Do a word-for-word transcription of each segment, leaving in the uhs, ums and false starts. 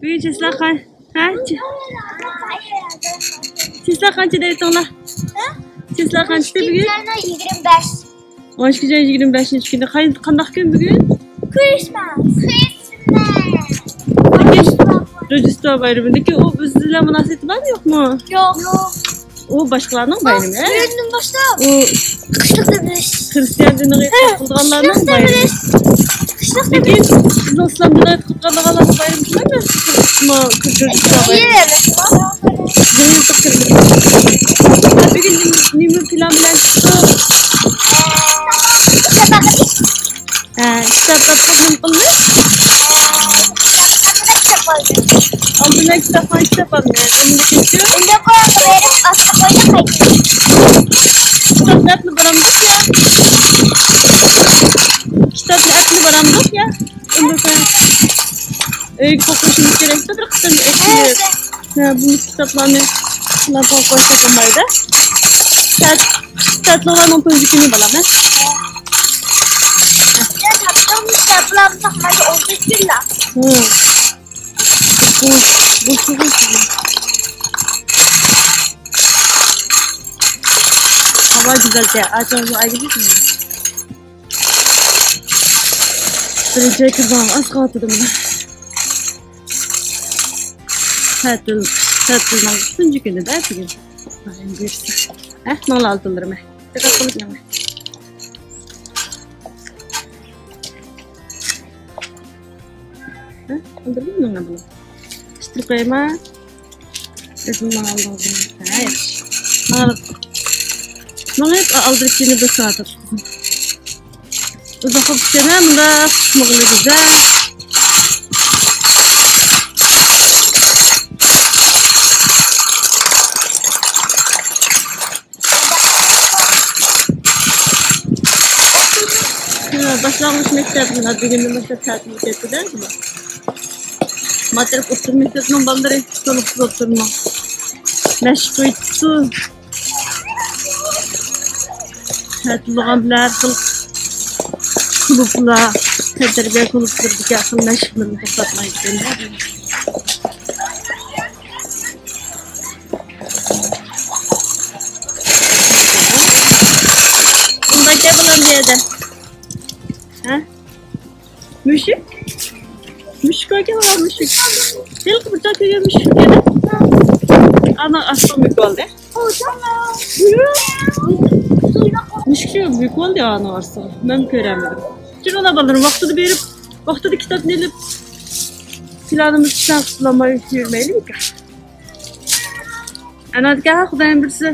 بۈگۈن چېسلا قان-، ھە؟ چېسلا قانچە دەيتىڭلار؟ چېسلا قانچە بۈگۈن؟ يىگىرمە بەش. ئون ئىككى يىگىرمە بەشىنچى كۈنى. قاي-، قانداق كۈن بۈگۈن؟ كرىسماس. كرىسماس. لېكىن روژدېستۋو بايرىمى. لېكىن ئۇ بىز بىلەن مۇناسىۋىتى بارمۇ، يوقمۇ؟ يوق. يوق. ئۇ باشقىلارنىڭ بايرىمى، ھە؟ بۈگۈندىن باشلاپ ئۇ قىشلىق دەم ئېلىش. خرىستىيان دىنىغا ئېتىقاد قىلىدىغانلارنىڭ بايرىمى. قىشلىق دەم ئېلىش. لېكىن بىز ئىسلام دىنىغا ئېتىقاد قىلىدىغانلارنىڭ بايرىمى شۇنداقمۇ؟ شۇ كۈنى بۈگۈن نېمە، نېمە پىلان بىلەن چىقتۇق؟ ھە، كىتاب تاپقىلى نېمە قىلدى؟ ئالدىن كىتابخانا كىتاب ئالدى. ئۇندىن كېيىن ئۇنداق بېرىپ ئاستى قويدى قايتتى. كىتابنى ئەپنى بارامدۇق يا؟ كىتابنى ئەپنى بارامدۇق يا؟ ئۇنداق ئۆيگە قوقۇشىمىز كېرەكتە بىر قىسىم ئەپنى. ھە، بۇ كىتابلارنى شۇنداق قوقۇشقا بولمايدۇ. تەت-، تەتىللارنىڭ تۇنجى كۈنى بالام، ھە؟ يا، تاپتىم، كىتابلارنى تاقىمايدۇ، ئون تۆت كۈنلا. ھە. بۇ، بۇ، بۇ، بۇ. ھاۋا گۈزەلكەن. ئاچاڭ، ئايگۈل. بىرىنچى كىرگەن ئاز قالدى مانا. تەتىل، تەتىلنىڭ تۇنجى كۈنىدە بۈگۈن. ھە، ماڭلا ئالتۇنلىرىم. دىققەت قىلىپ ماڭا. ھە، ئالدىرىم ماڭا بۇنى. ئىتتىرىپ قويما. ئۆزۈم ماڭا ئالدىڭىز. ھە، ياخشى. ماڭا، ماڭا ئالدىرىپ كېيىنى بىر سائەت. ئۇزاق بولۇپ كېتىدۇ، مۇنداق قىسمىغىلى بىزدە. ھە، باشلانغۇچ مەكتەپ مانا بۈگۈندىن باشلاپ تەتىلگە كەتتى-دە. ماتېرىك ئوتتۇرا مەكتەپنىڭ بالىلىرى تولۇقسىز ئوتتۇرىنىڭ مەشىق قويۇپتۇ. تەتىل بولغان بىلەن ھەر خىل كۇلۇبلار، تەنتەربىيە كۇلۇبلىرىدىكى ھەر خىل مەشىقلىرىنى توختاتمايدىكەن. بۇنداق گەپ بولامدۇ يەردە؟ ھە؟ مۈشۈك؟ مۈشۈك ئەكەن، مۈشۈك. ھېلىقى بىر چاغ كۆرگەن مۈشۈك ئىدى. ئانا ئاستىغا مۈكۈپ ئالدى. مۈشۈك شۇ مۈكۈپ ئالدى ئانا ئاستىغا. مەن كۆرەلمىدىم. شۇنىڭ بالىلىرىم ۋاقتىدا بېرىپ، ۋاقتىدا كىتابنى ئېلىپ، پىلانىمىزنى پىلان قىلىپ بولالماي يۈرمەيلى. ئەنە دېگەن، خۇدايىم بىرسى،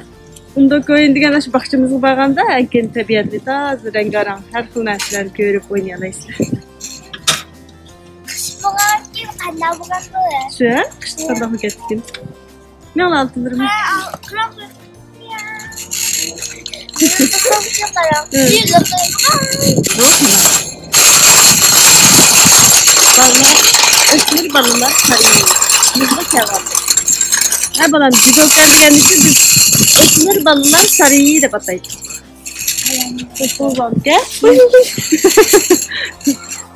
ئۇنداكوين دېگەن ئاشۇ باغچىمىزغا بارغاندا، ئەنكىن تەبىئەتنى تازا رەڭگارەڭ، ھەر خىل نەرسىلەرنى كۆرۈپ ئوينىيالايسىلەر. قىش بولغانكىن قانداق بولغان بۇ؟ شۇ، قىش قانداق بولۇپ كەتتىكىن. مېڭە ئالتۇنلىرىم. ھە، ئال-، قاراڭ. بالىلار، ئۆسمۈر بالىلار سارىيى. بىزمۇ كەلگەن. ھە، بالام، جۇدوكان دېگەننى بىز ئۆسمۈر بالىلار سارىيى دەپ ئاتايتتۇق. خوش بولغانكەن.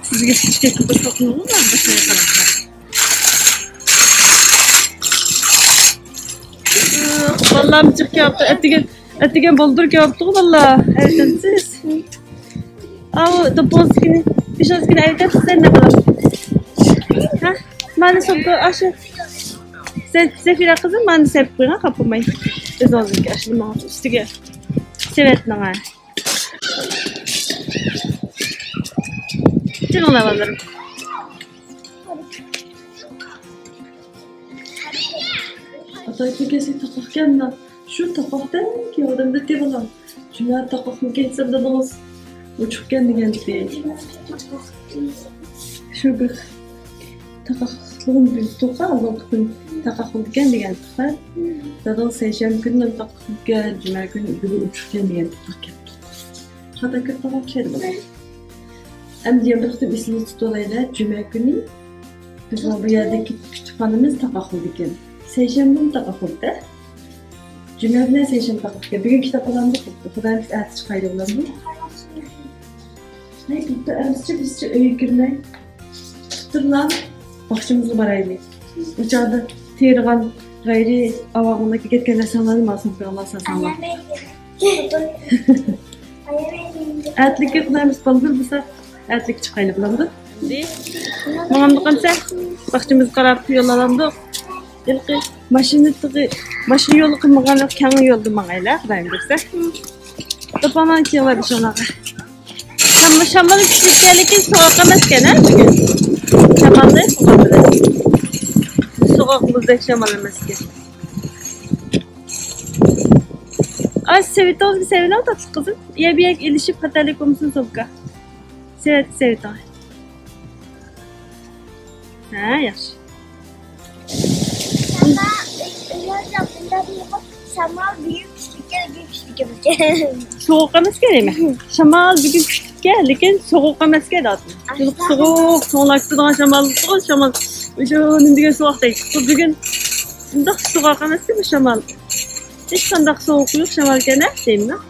سىزگە كىچىك بىر سوقۇنۇڭ بار، باشقا قاراڭ. بالام جىق كەپتۇ. ئەتىگەن، ئەتىگەن بولدۇر كەپتۇ باللا. ئەۋېتەمسىز؟ ئاۋۇ دوپپىڭىزنى، پېشىڭىزنى ئەۋېتەمسىز ئەمدى بالام. ھە؟ مانا سومكا ئاشۇ. زە-، زەفىرە قىزىم، مانا سېلىپ قويۇڭ، خاپا بولماي. ئۆزىڭىزنىڭكى ئاشۇ نېمىڭىز ئۈستىگە. سېۋەتنىڭ ھە. جېنىڭلار بالىلىرىم. ئاتاي كۆكەسى تاقاقكەن. شۇ تاقاقتەك ياردەمدە تېپىلام. شۇڭا تاقاقمۇ كەتسە دادىڭىز ئوچۇقكەن دېگەنتى. شۇ بىر تاقاقلىقىم بىلدۇققا، ئالدىنقى كۈن تاقاق بولىدىكەن دېگەنتى. دادىڭىز سەيشەنبە كۈنى تاقاقلىقكەن، جۈمە كۈنى ئۆگىلى ئوچۇقكەن دېگەنتى. تاقاق كەپتۇ. خاتا كۆپ تاقاق كەلدى. ئەمدى يەنە بىر قېتىم ئېسىمىزدە تۇتۇۋالايلى، جۈمە كۈنى بىزنىڭ بۇ يەردىكى كۇتۇپخانىمىز تاقاق بولىدىكەن. سەيشەنبىمۇ تاقاق بولىدۇ. جۈمە بىلەن سەيشەنبە تاقاق بولىدىكەن. بۈگۈن كىتاب ئالامدۇق بوپتۇ. خۇدايىم ئەتە چىقايلى بولامدۇ؟ ھەي، بوپتۇ، ئەمىسىچە بىزچە ئۆيگە كىرمەي، تۇتۇپ تۇرلا باغچىمىزغا بارايلى. ئۇ چاغدا تېرىغان غەيرىي ئاۋاقلىققا كەتكەن نەرسەڭلارنى ماڭا سومكىغا سالساڭلار. ئەتىلىككە قىلارمىز بالدۇر بولسا. ئەتىلىككە چىقايلى بولامدۇ؟ ماڭامدۇق ئەمسە؟ باغچىمىزغا قاراپ يول ئالامدۇق؟ ھېلىقى ماشىنا تېخى، ماشىنا يولى قىلمىغان كەڭ يولدا ماڭايلى، خۇدايىم بۇيرۇسا. توپامان كېلىڭلار بېشىڭلارغا. شام-، شامال كۈچلۈككەن، لېكىن سوغۇق ئەمەسكەن ھە بۈگۈن. شامالنى سوغۇق بىلەن. سوغۇق مۇزدەك شامال ئەمەسكەن. ئاي، سېۋىتىڭىزگە سېۋىلىڭ، تاتلىق قىزىم. يە بىيەك ئېلىشىپ خەتەرلىك بولمىسۇن سومكا. سېۋەت، سېۋىتىڭ. ھە، ياخشى. شامال، شامال بۈگۈن كۈچلۈككەن، بۈگۈن كۈچلۈككەن. سوغۇق ئەمەسكەن دەيمەن. شامال بۈگۈن كۈچلۈككەن، لېكىن سوغۇق ئەمەسكەن دەۋاتىمەن. ھېلىقى سوغۇق، توڭلاپ كېتىدىغان شامال، شامال. شۇ نېمە دېگەن سوغۇق دەيدۇ. بۇ بۈگۈن شۇنداق سوغۇق ئەمەسكەن بۇ شامال. ھېچقانداق سوغۇقى يوق شامالكەن ھە دەيمەن.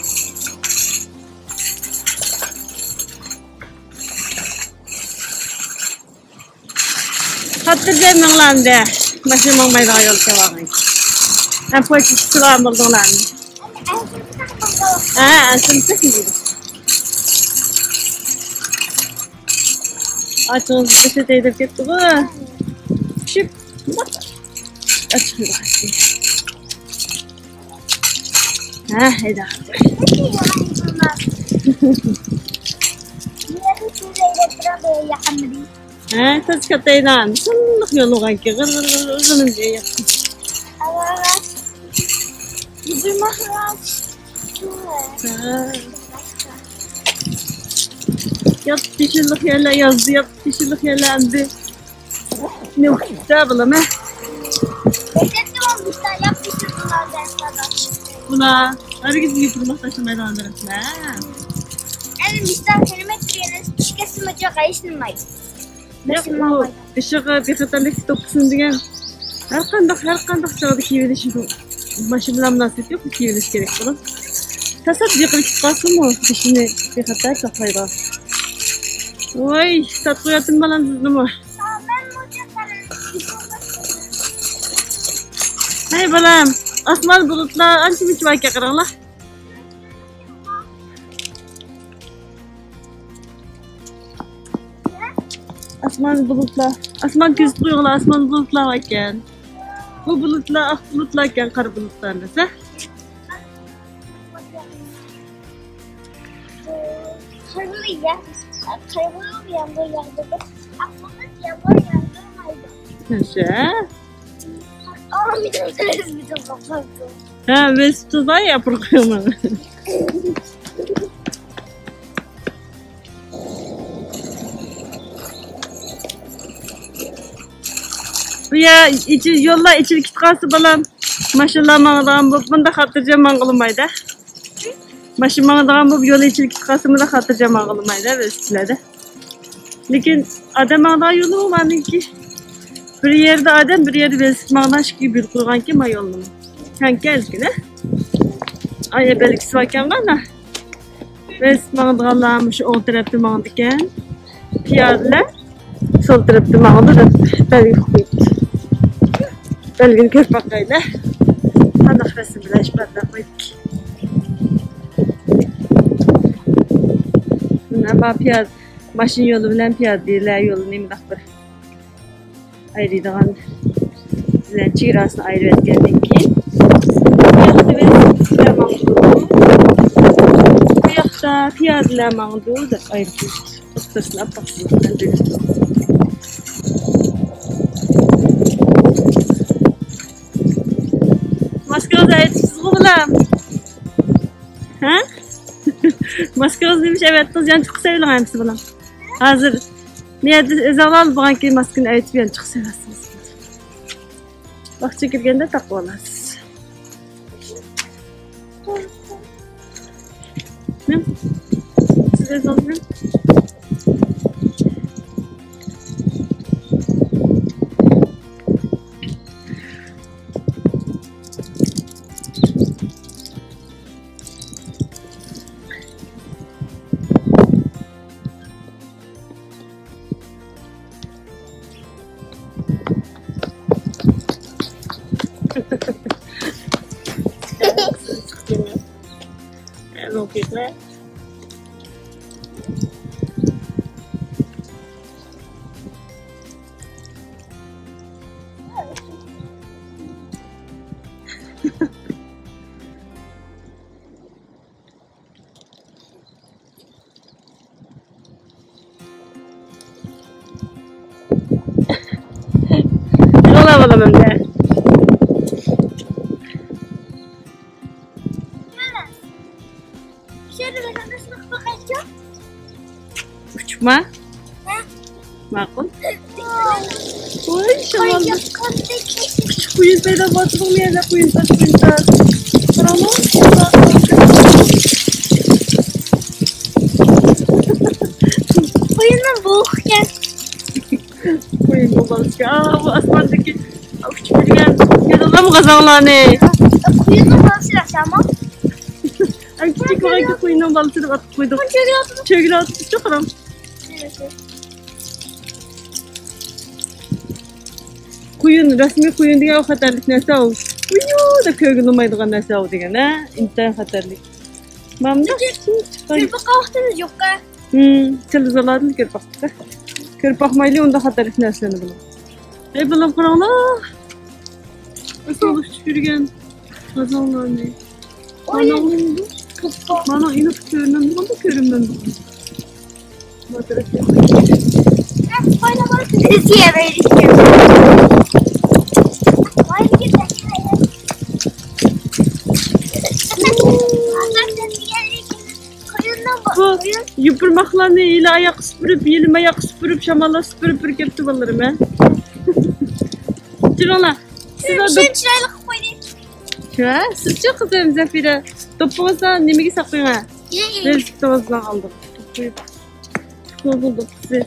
خاتىرجەم مېڭىڭلار ئەمدى. ماشىنا ماڭمايدىغان يول كېلىۋالغان. ھەم پوچىشى سىلار بولدۇڭلارمۇ؟ ھە، ئەسلىمىسەك. ئاچىڭىز بىر تەيدىپ كەتتىغۇ. چۈشۈپ. ئاچىقىدۇ. ھە، ھەيدە. ھە، تاز كاتايدان. شۇنداق يول بولغانكى، غىر، غىر، غىر، غىر، غىر دېگەن. ھە. ياپيېشىللىق يەرلەر يازدى، ياپيېشىللىق يەرلەر ئەمدى. نېمە قىپتۇ بۇلارمۇ؟ بۇلار ھەرگىز يوپۇرماق تاشلىمايدىغان دەرەخلەر. ئەمدى مىسال، ھۆرمەت دېگەن نەرسە چۈشۈپ كەتسىمۇ جايغا ھېچ نېمە. ياق، ئۇ بېشىغا بىخەتەرلىك توپقىسىنى دېگەن ھەر قانداق، ھەر قانداق چاغدا كىيىۋېلىش، ماشىنا بىلەن مۇناسىۋىتى يوق، كىيىۋېلىش كېرەك بۇنى. تاسات بىقىلىپ كېتىپ قالسىمۇ بېشىنى بىخەتەر ساقلايدىغان. ۋاي، ساتقۇياتتىم بالام سىزنىمۇ. ھەي بالام، ئاسمان بۇلۇتلار ئانچە مۇنچە باركەن، قاراڭلار. ئاسمان بۇلۇتلار، ئاسمان كۆزىتىپ قويۇڭلار، ئاسمان بۇلۇتلار باركەن. بۇ بۇلۇتلار ئاق بۇلۇتلاركەن، قارا بۇلۇتلار ئەمەس ھە. قايغۇلۇق يا-، قايغۇلۇق يامغۇر ياغدۇرىدۇ. ئاق بۇلۇت يامغۇر ياغدۇرمايدۇ. نەشە. ئا، مېنىڭ كۆزۈمدىن قاپقاپتۇ. ھە، بېسىپ تۇرسا ياپىرىق قويىمەن. بۇ يا ئېچىل-، يوللار ئېچىلىپ كېتىپ قالسا بالام، ماشىنىلار ماڭىدىغان بولۇپ، بۇنداق خاتىرجەم ماڭغىلى بولمايدۇ. ماشىنا ماڭىدىغان بولۇپ، يول ئېچىلىپ كېتىپ قالسا، مۇنداق خاتىرجەم ماڭغىلى بولمايدۇ ۋېلىسىپىتلەردە. لېكىن ئادەم ماڭىدىغان يولى بار مانىڭكى. بىر يەردە ئادەم، بىر يەردە ۋېلىسىپىت ماڭىدىغان ئىككى بىر قۇرغانكەن ما يولنىمۇ. كەڭكەن ئەزگىنە. ئايە بەلگىسى باركەنغۇ ئانا. بىز ماڭىدىغانلار مۇشۇ ئوڭ تەرەپتە ماڭىدىكەن. پىيادىلەر سول تەرەپتە ماڭىدۇ دەپ بەلگە قويۇپتۇ. بەلگىنى كۆرۈپ باقايلى. قانداق رەسىم بىلەن ئىپادىلەپ قويدۇق. مانا پىيادە، ماشىنا يولى بىلەن پىيادىلەر يولىنى مۇنداق بىر ئايرىيدىغان بىلەن چېگراسىنى ئايرىۋەتكەندىن كېيىن، بۇ ياقتا ۋېلىسىپىتچىلەر ماڭىدۇ، بۇ ياقتا پىيادىلەر ماڭىدۇ دەپ ئايرىپ قويۇپتۇ. ئوتتۇرىسىنى ئاپپاق سىزىق بىلەن بېرىپتۇ. ماسكىڭىزنى ئەۋەتىپسىزغۇ بالام؟ ھە؟ ماسكىڭىزنى نېمىشقا ئەۋەتتىڭىز؟ يانچۇققا سېلىۋېلىڭ ئەمىسە بالام. ھازىر نېرىدە ئۆزۈڭلار بولغانكىن ماسكىنى ئەۋېتىپ يانچۇققا سېلىۋالسىڭىز. باغچىغا كىرگەندە تاقىۋالارسىز. مېڭ. سىز ئۆزىڭىز مېڭ. كېتىپ. يولا بالام ئەمدى. ئۇچۇپما؟ ماقۇل. ۋوي، شامالدا كىچىك قۇيۇن پەيدا بولۇۋاتىدۇ، مۇ يەردە قۇيۇن تاش، قۇيۇن تاش. قاراڭلار. قۇيۇننىڭ بوۋىقى ئىكەن. قۇيۇننىڭ بالىسى. ئا، بۇ ئاسماندىكى ئۇچۇپ يۈرگەن. كۆردۈڭلارمۇ غازاڭلارنى؟ قۇيۇننىڭ بالىسى ئەمەسمۇ؟ ئەي، كىچىك بولغانكى قۇيۇننىڭ بالىسى دەپ ئاتاپ قويدۇق. چۆگىلەۋاتىدۇ. چۆگىلەۋاتىدۇ، قاراڭ. قۇيۇن، رەسمىي قۇيۇن دېگەن ئۇ خەتەرلىك نەرسە ئۇ. ئۇيۇ دەپ كۆرگىلى بولمايدىغان نەرسە ئۇ دېگەن، ھە؟ ئىنتايىن خەتەرلىك. مانا مۇنداق لېكىن كۆرۈپ باققان ۋاقتىمىز يوق-ە. ھىم، تېلېۋىزورلاردىن كۆرۈپ باقتۇق. كۆرۈپ باقمايلى ئۇنداق خەتەرلىك نەرسىلەرنى بۇلار. ئەي بالام، قاراڭلار. ئاسماندا ئۇچۇپ يۈرگەن غازاڭلارنى. ئوي. مانا، مانا ئېنىق كۆرۈنەمدۇ، كۆرۈنمەمدۇ؟ بۇ يوپۇرماقلارنى ھېلى ئاياققا سۈپۈرۈپ، ھېلى ماياققا سۈپۈرۈپ، شامالدا سۈپۈرۈپ بىر كەپتۇ بالىلىرىم، ھە؟ تۇرۇڭلار. سىز شۇنى چىرايلىق قىلىپ قويدى. ھە، سىزچۇ قىزىم زەفىرە؟ دوپپىڭىزنى نېمىگە ساقلايمەن؟ يېي. بىز دوپپىڭىزنى ئالدۇق. دوپپا. دوپپىسى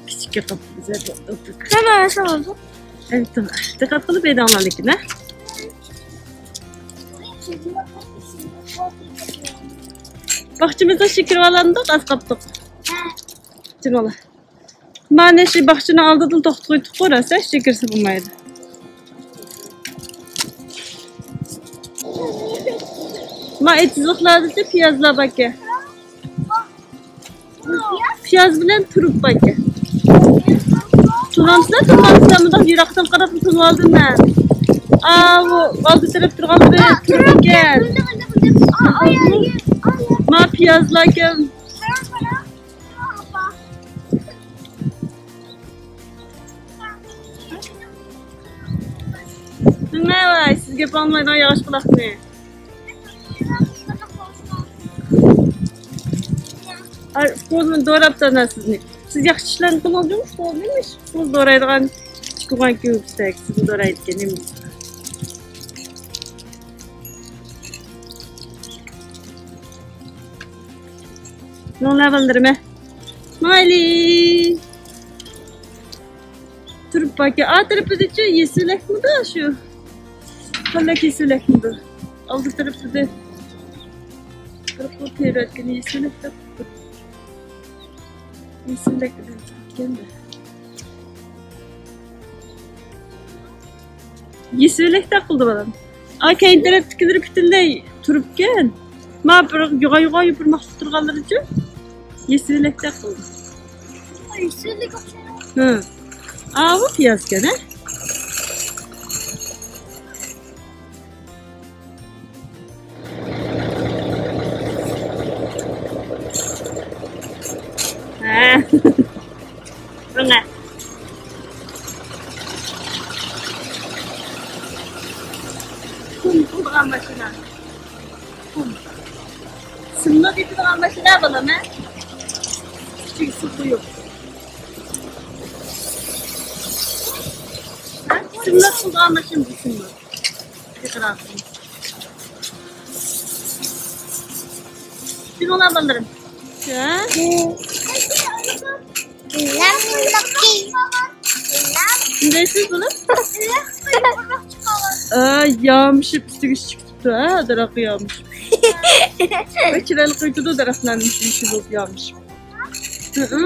كىچىككە قاپتۇ بىزە. دوپپا. تامام، تامام. ئەي، تامام. دىققەت قىلىپ ھەيدەڭلار لېكىن، ھە؟ باغچىمىزدا شېكىر ئالامدۇق، ئاز قاپتۇق. ھە. جىمىڭلار. مانا شۇ باغچىنىڭ ئالدىدىلا توختىتىپ قويدۇققۇ، راست، ھېچ كىرسە بولمايدۇ. ما ئېتىزلىقلاردىچۇ پىيازلار باركەن. پىياز بىلەن تۇرۇپ باركەن. تونۇمسىلەر، تونۇمسىلەر، مۇنداق يىراقتىن قاراپلا تونۇۋالدىم مەن. ئاۋۇ ئالدى تەرەپ تۇرغانلىرى تۇرۇپ ئىكەن. ما پىيازلاركەن. نېمە ۋاي، سىز گەپ ئاڭلىمايدىغان ياغاچ قۇلاقنى. ئاي، ئۇكولنى دوراپتۇ ئانا سىزنى. سىز ياخشى ئىشلارنى قىلىڭ، ئۇكولنى، ئۇكول دورايدىغان كىچىك بولغان كۆۋرۈكتەك سىزنى دورايدىكەن، نېمە؟ ماڭلا بالىلىرىم، ھە. ماڭايلى. تۇرۇپ باكى. ئا تەرىپىدىچۇ يېسىۋېلەكمىدۇ شۇ؟ قانداق يېسىۋېلەكمىدۇ؟ ئالدى تەرىپىدە بىر قۇر تېرىۋەتكىنى يېسىۋېلەك دەپ. يېسىۋېلەك دېگەندە. يېسىۋېلەكتەك قىلدى بالام. ئا، كەينى تەرەپتىكىلىرى پۈتۈنلەي تۇرۇپكەن. ما بىر يوغان-يوغان يوپۇرماقلىق تۇرغانلىرىچۇ؟ يېسىۋېلەكتەك قىلدى. يېسىۋېلەك ئوخشايدۇ. ھە. ئاۋۇ پىيازكەن، ھە؟ ھە. ماڭا. قۇم، قۇم، ماشىنا. قۇم. سىمنۇ دېيىلىدىغان ماشىنا بالام، ھە؟ ئىچىگە سۇ قۇيۇپ. ھە؟ سىمنۇ قىلىدىغان ماشىنا بۇ سىمنۇ. يېقىراقتىن. كىم ئالار بالىلىرىم؟ ھە؟ نەم نەم. نېمە دەيسىز بۇنى؟ ئاي، يامىشىپ ئۈستىگە چىقىپ تۇرۇپتۇ، ھە، دەرەخ يامىشىپ. بەك چىرايلىق قويۇپتۇ دەرەخلەرنى يېشىل بولۇپ يامىشىپ. ھىئۇ.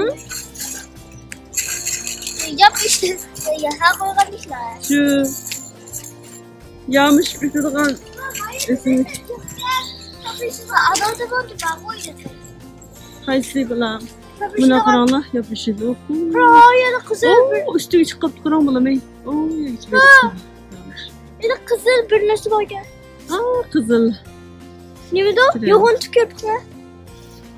ياپ ئىشلە، ياساپ قويغان ئىشلار. شۇ. يامىشىپ ئۆسىدىغان ئۆسۈملۈك. ئادەمدە بولدى، بار بولدى. قايسى بۇلار؟ مانا قاراڭلار، ياپرىشىدۇ. قارا، يەنە قىزىل بىر. ئۇستىگە چىقىپ قاراڭ بالام، ئەي. ئۇ يەنە قىزىل بىر نەرسە باركەن. ئا، قىزىل. نېمىدۇ؟ يوغان تۈكۈرۈپتۇ.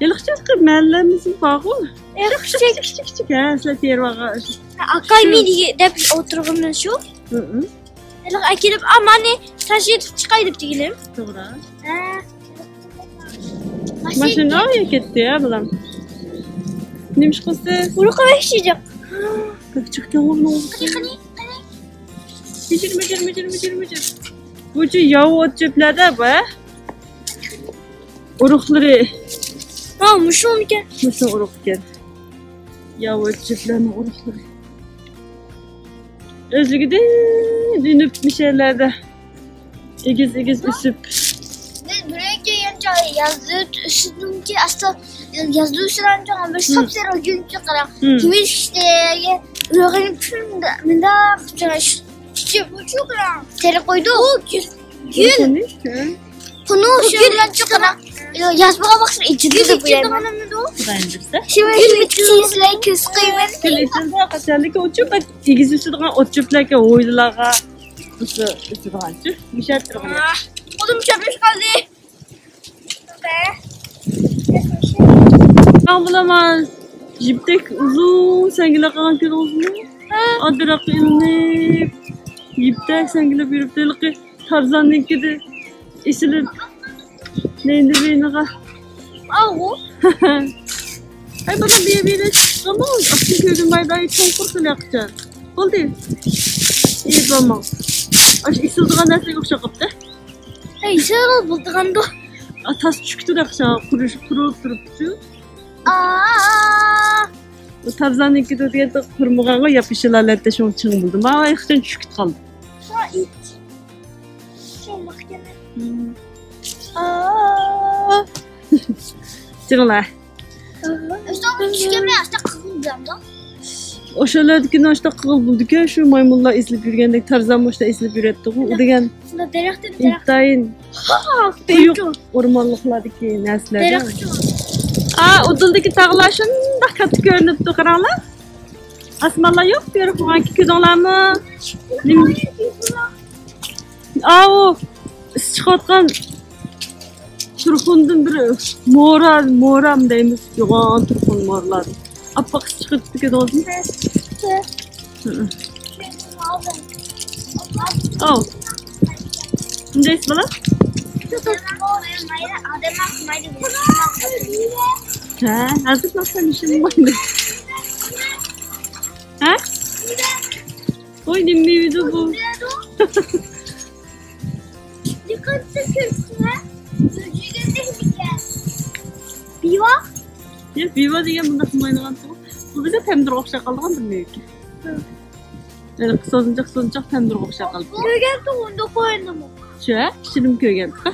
ھېلىقىچە مەھەللىمىزدە بارغۇ. ھېلىقىچە كىچىك، كىچىك، كىچىك. ھە، سىلەر تېرىۋالغان. ئاكايمى دەپ ئولتۇرغىنىمىز شۇ. ھېلىق ئەكېلىپ، ئا، مانى تاشلىتىپ چىقاي دەپ دېگىنىم. توغرا. ھە. ماشىنا ئايا كەتتى يا بالام. نېمە ئىش قىلسا؟ ئۇرۇقى بەك چىجىق. بەك چىقتى ئۇنىڭ. قېنى، قېنى، قېنى. مىجىر، مىجىر، مىجىر، مىجىر، مىجىر. بۇچۇ ياۋا ئوت چۆپلەردە بۇ، ھە؟ ئۇرۇقلىرى. ھا، مۇشۇمىكەن؟ مۇشۇ ئۇرۇق ئىكەن. ياۋا ئوت چۆپلەرنىڭ ئۇرۇقلىرى. ئۆزلۈكىدىن ئۈنۈپ مۇشۇ يەرلەردە. ئېگىز، ئېگىز ئۆسۈپ. بىز بىرەر كەلگەنچە يازدا ئۆسىدىكى ئاستا، يازدا ئۆسىدىكەن بىر ساپسېرىق گۈلچە قاراڭ. كىمىش ئىشتەگە ئۆگىنىپ مۇنداق تېرە قويدۇ. ئۇ گۈل. قونۇش، ھە. قونۇش گۈل قاراڭ. يازمىغا باقسىلا ئېچىلدى دەپ ئويلايمەن. خۇدايىم بىلسە. گۈل بىتسىزلەر كۆز قىيمەت. گۈل ئېچىلدى، قاچانلىكى ئۇچۇپ، ئېگىز ئۆسىدىغان ئوت چۆپلەرگە، ھويلىلارغا. ئۆسىدىغانچۇ، مۇشەتتۇرغىنى. قولۇم چۆپلىشىپ قالدى. ماڭ بىلەن يىپتەك ئۇزۇن سەڭگىلەپ قالغان كۆردىڭىزمۇ؟ ھە. ئاددىراق ئېلىنىپ، يىپتەك سەڭگىلەپ يۈرۈپتۇ. ھېلىقى تارزاننىڭكىدە ئېسىلىپ، نەينى بېينىغا. ئاۋۇ. ھەي، بۇنى بىر يەرگە چىققانمۇ؟ ئاستىن كۆرگەن مايدا چوڭقۇر خېلى ياقىچان. بولدى. ئېيىپ بولماڭ. ئاشۇ ئېسىلىدىغان نەرسىگە ئوخشاپ قاپتۇ. ھەي، شۇ بولىدىغاندۇ. ئا، تاس چۈشۈپتۇ دەپ، قۇرۇش، قۇرۇلۇپ تۇرۇپتۇ. ئا. بۇ تارزاننىڭكى دېگەندە قۇرمىغانغا ياپيېشىل ھالەتتە شۇڭا چىڭ بولدى. ماۋۇ ئېقىچان چۈشۈپ قالدى. شۇ ئىت. شۇ مەھكەمە. ھىم. ئا. چىڭلا. ئاشۇنداق چۈشكەنمەن، ئاشۇنداق قىزىل بولامدۇ؟ ئوشۇلەردىكىنى ئاشۇنداق قىزىل بولىدىكەن، شۇ مايمۇنلار ئېسىلىپ يۈرگەندەك تارزانمۇ ئاشۇنداق ئېسىلىپ يۈرەتتىغۇ. ئۇ دېگەن دەرەختىن دەرەخ. ئىنتايىن قويۇق ئورمانلىقلاردىكى نەرسىلەر. دەرەخ. ئا، ئۇدۇلدىكى تاغلار شۇنداق كاتتا كۆرۈنۈپتۇ، قاراڭلار. ئاسمانلار يوق، كۆرۈپ بولغانكى كۆردۈڭلارمۇ؟ نېمە؟ ئاۋۇ ئىس چىقىۋاتقان تۇرخۇندىن بىر مورا، مورام دەيمىز، يوغان تۇرخۇن مورىلاردىن. ئاپئاق ئىس چىقىپ كېتىدۇ. ھە. ئاۋۇ. شۇندايسىز بالا؟ ھە، ھازىر باقسام ئىشىم بار. ھە؟ ۋاي، نېمە مېۋىدۇ بۇ؟ دىققەتسىز كۆرۈپتىمەن. بىۋا؟ يا، بىۋا دېگەن بۇنداق قىلمايدىغان تۇغۇ. بۇ بىزدە پەمىدۇرغا ئوخشاپ قالىدىغان بىر مېۋە ئىكەن. ھە. ھېلىقى سوزۇنچاق، سوزۇنچاق پەمىدۇرغا ئوخشاپ قالىدۇ. كۆرگەنتۇق ئۇندا قويۇندىمۇ. شۇ، ھە؟ پىشىرىم كۆرگەنتۇق، ھە؟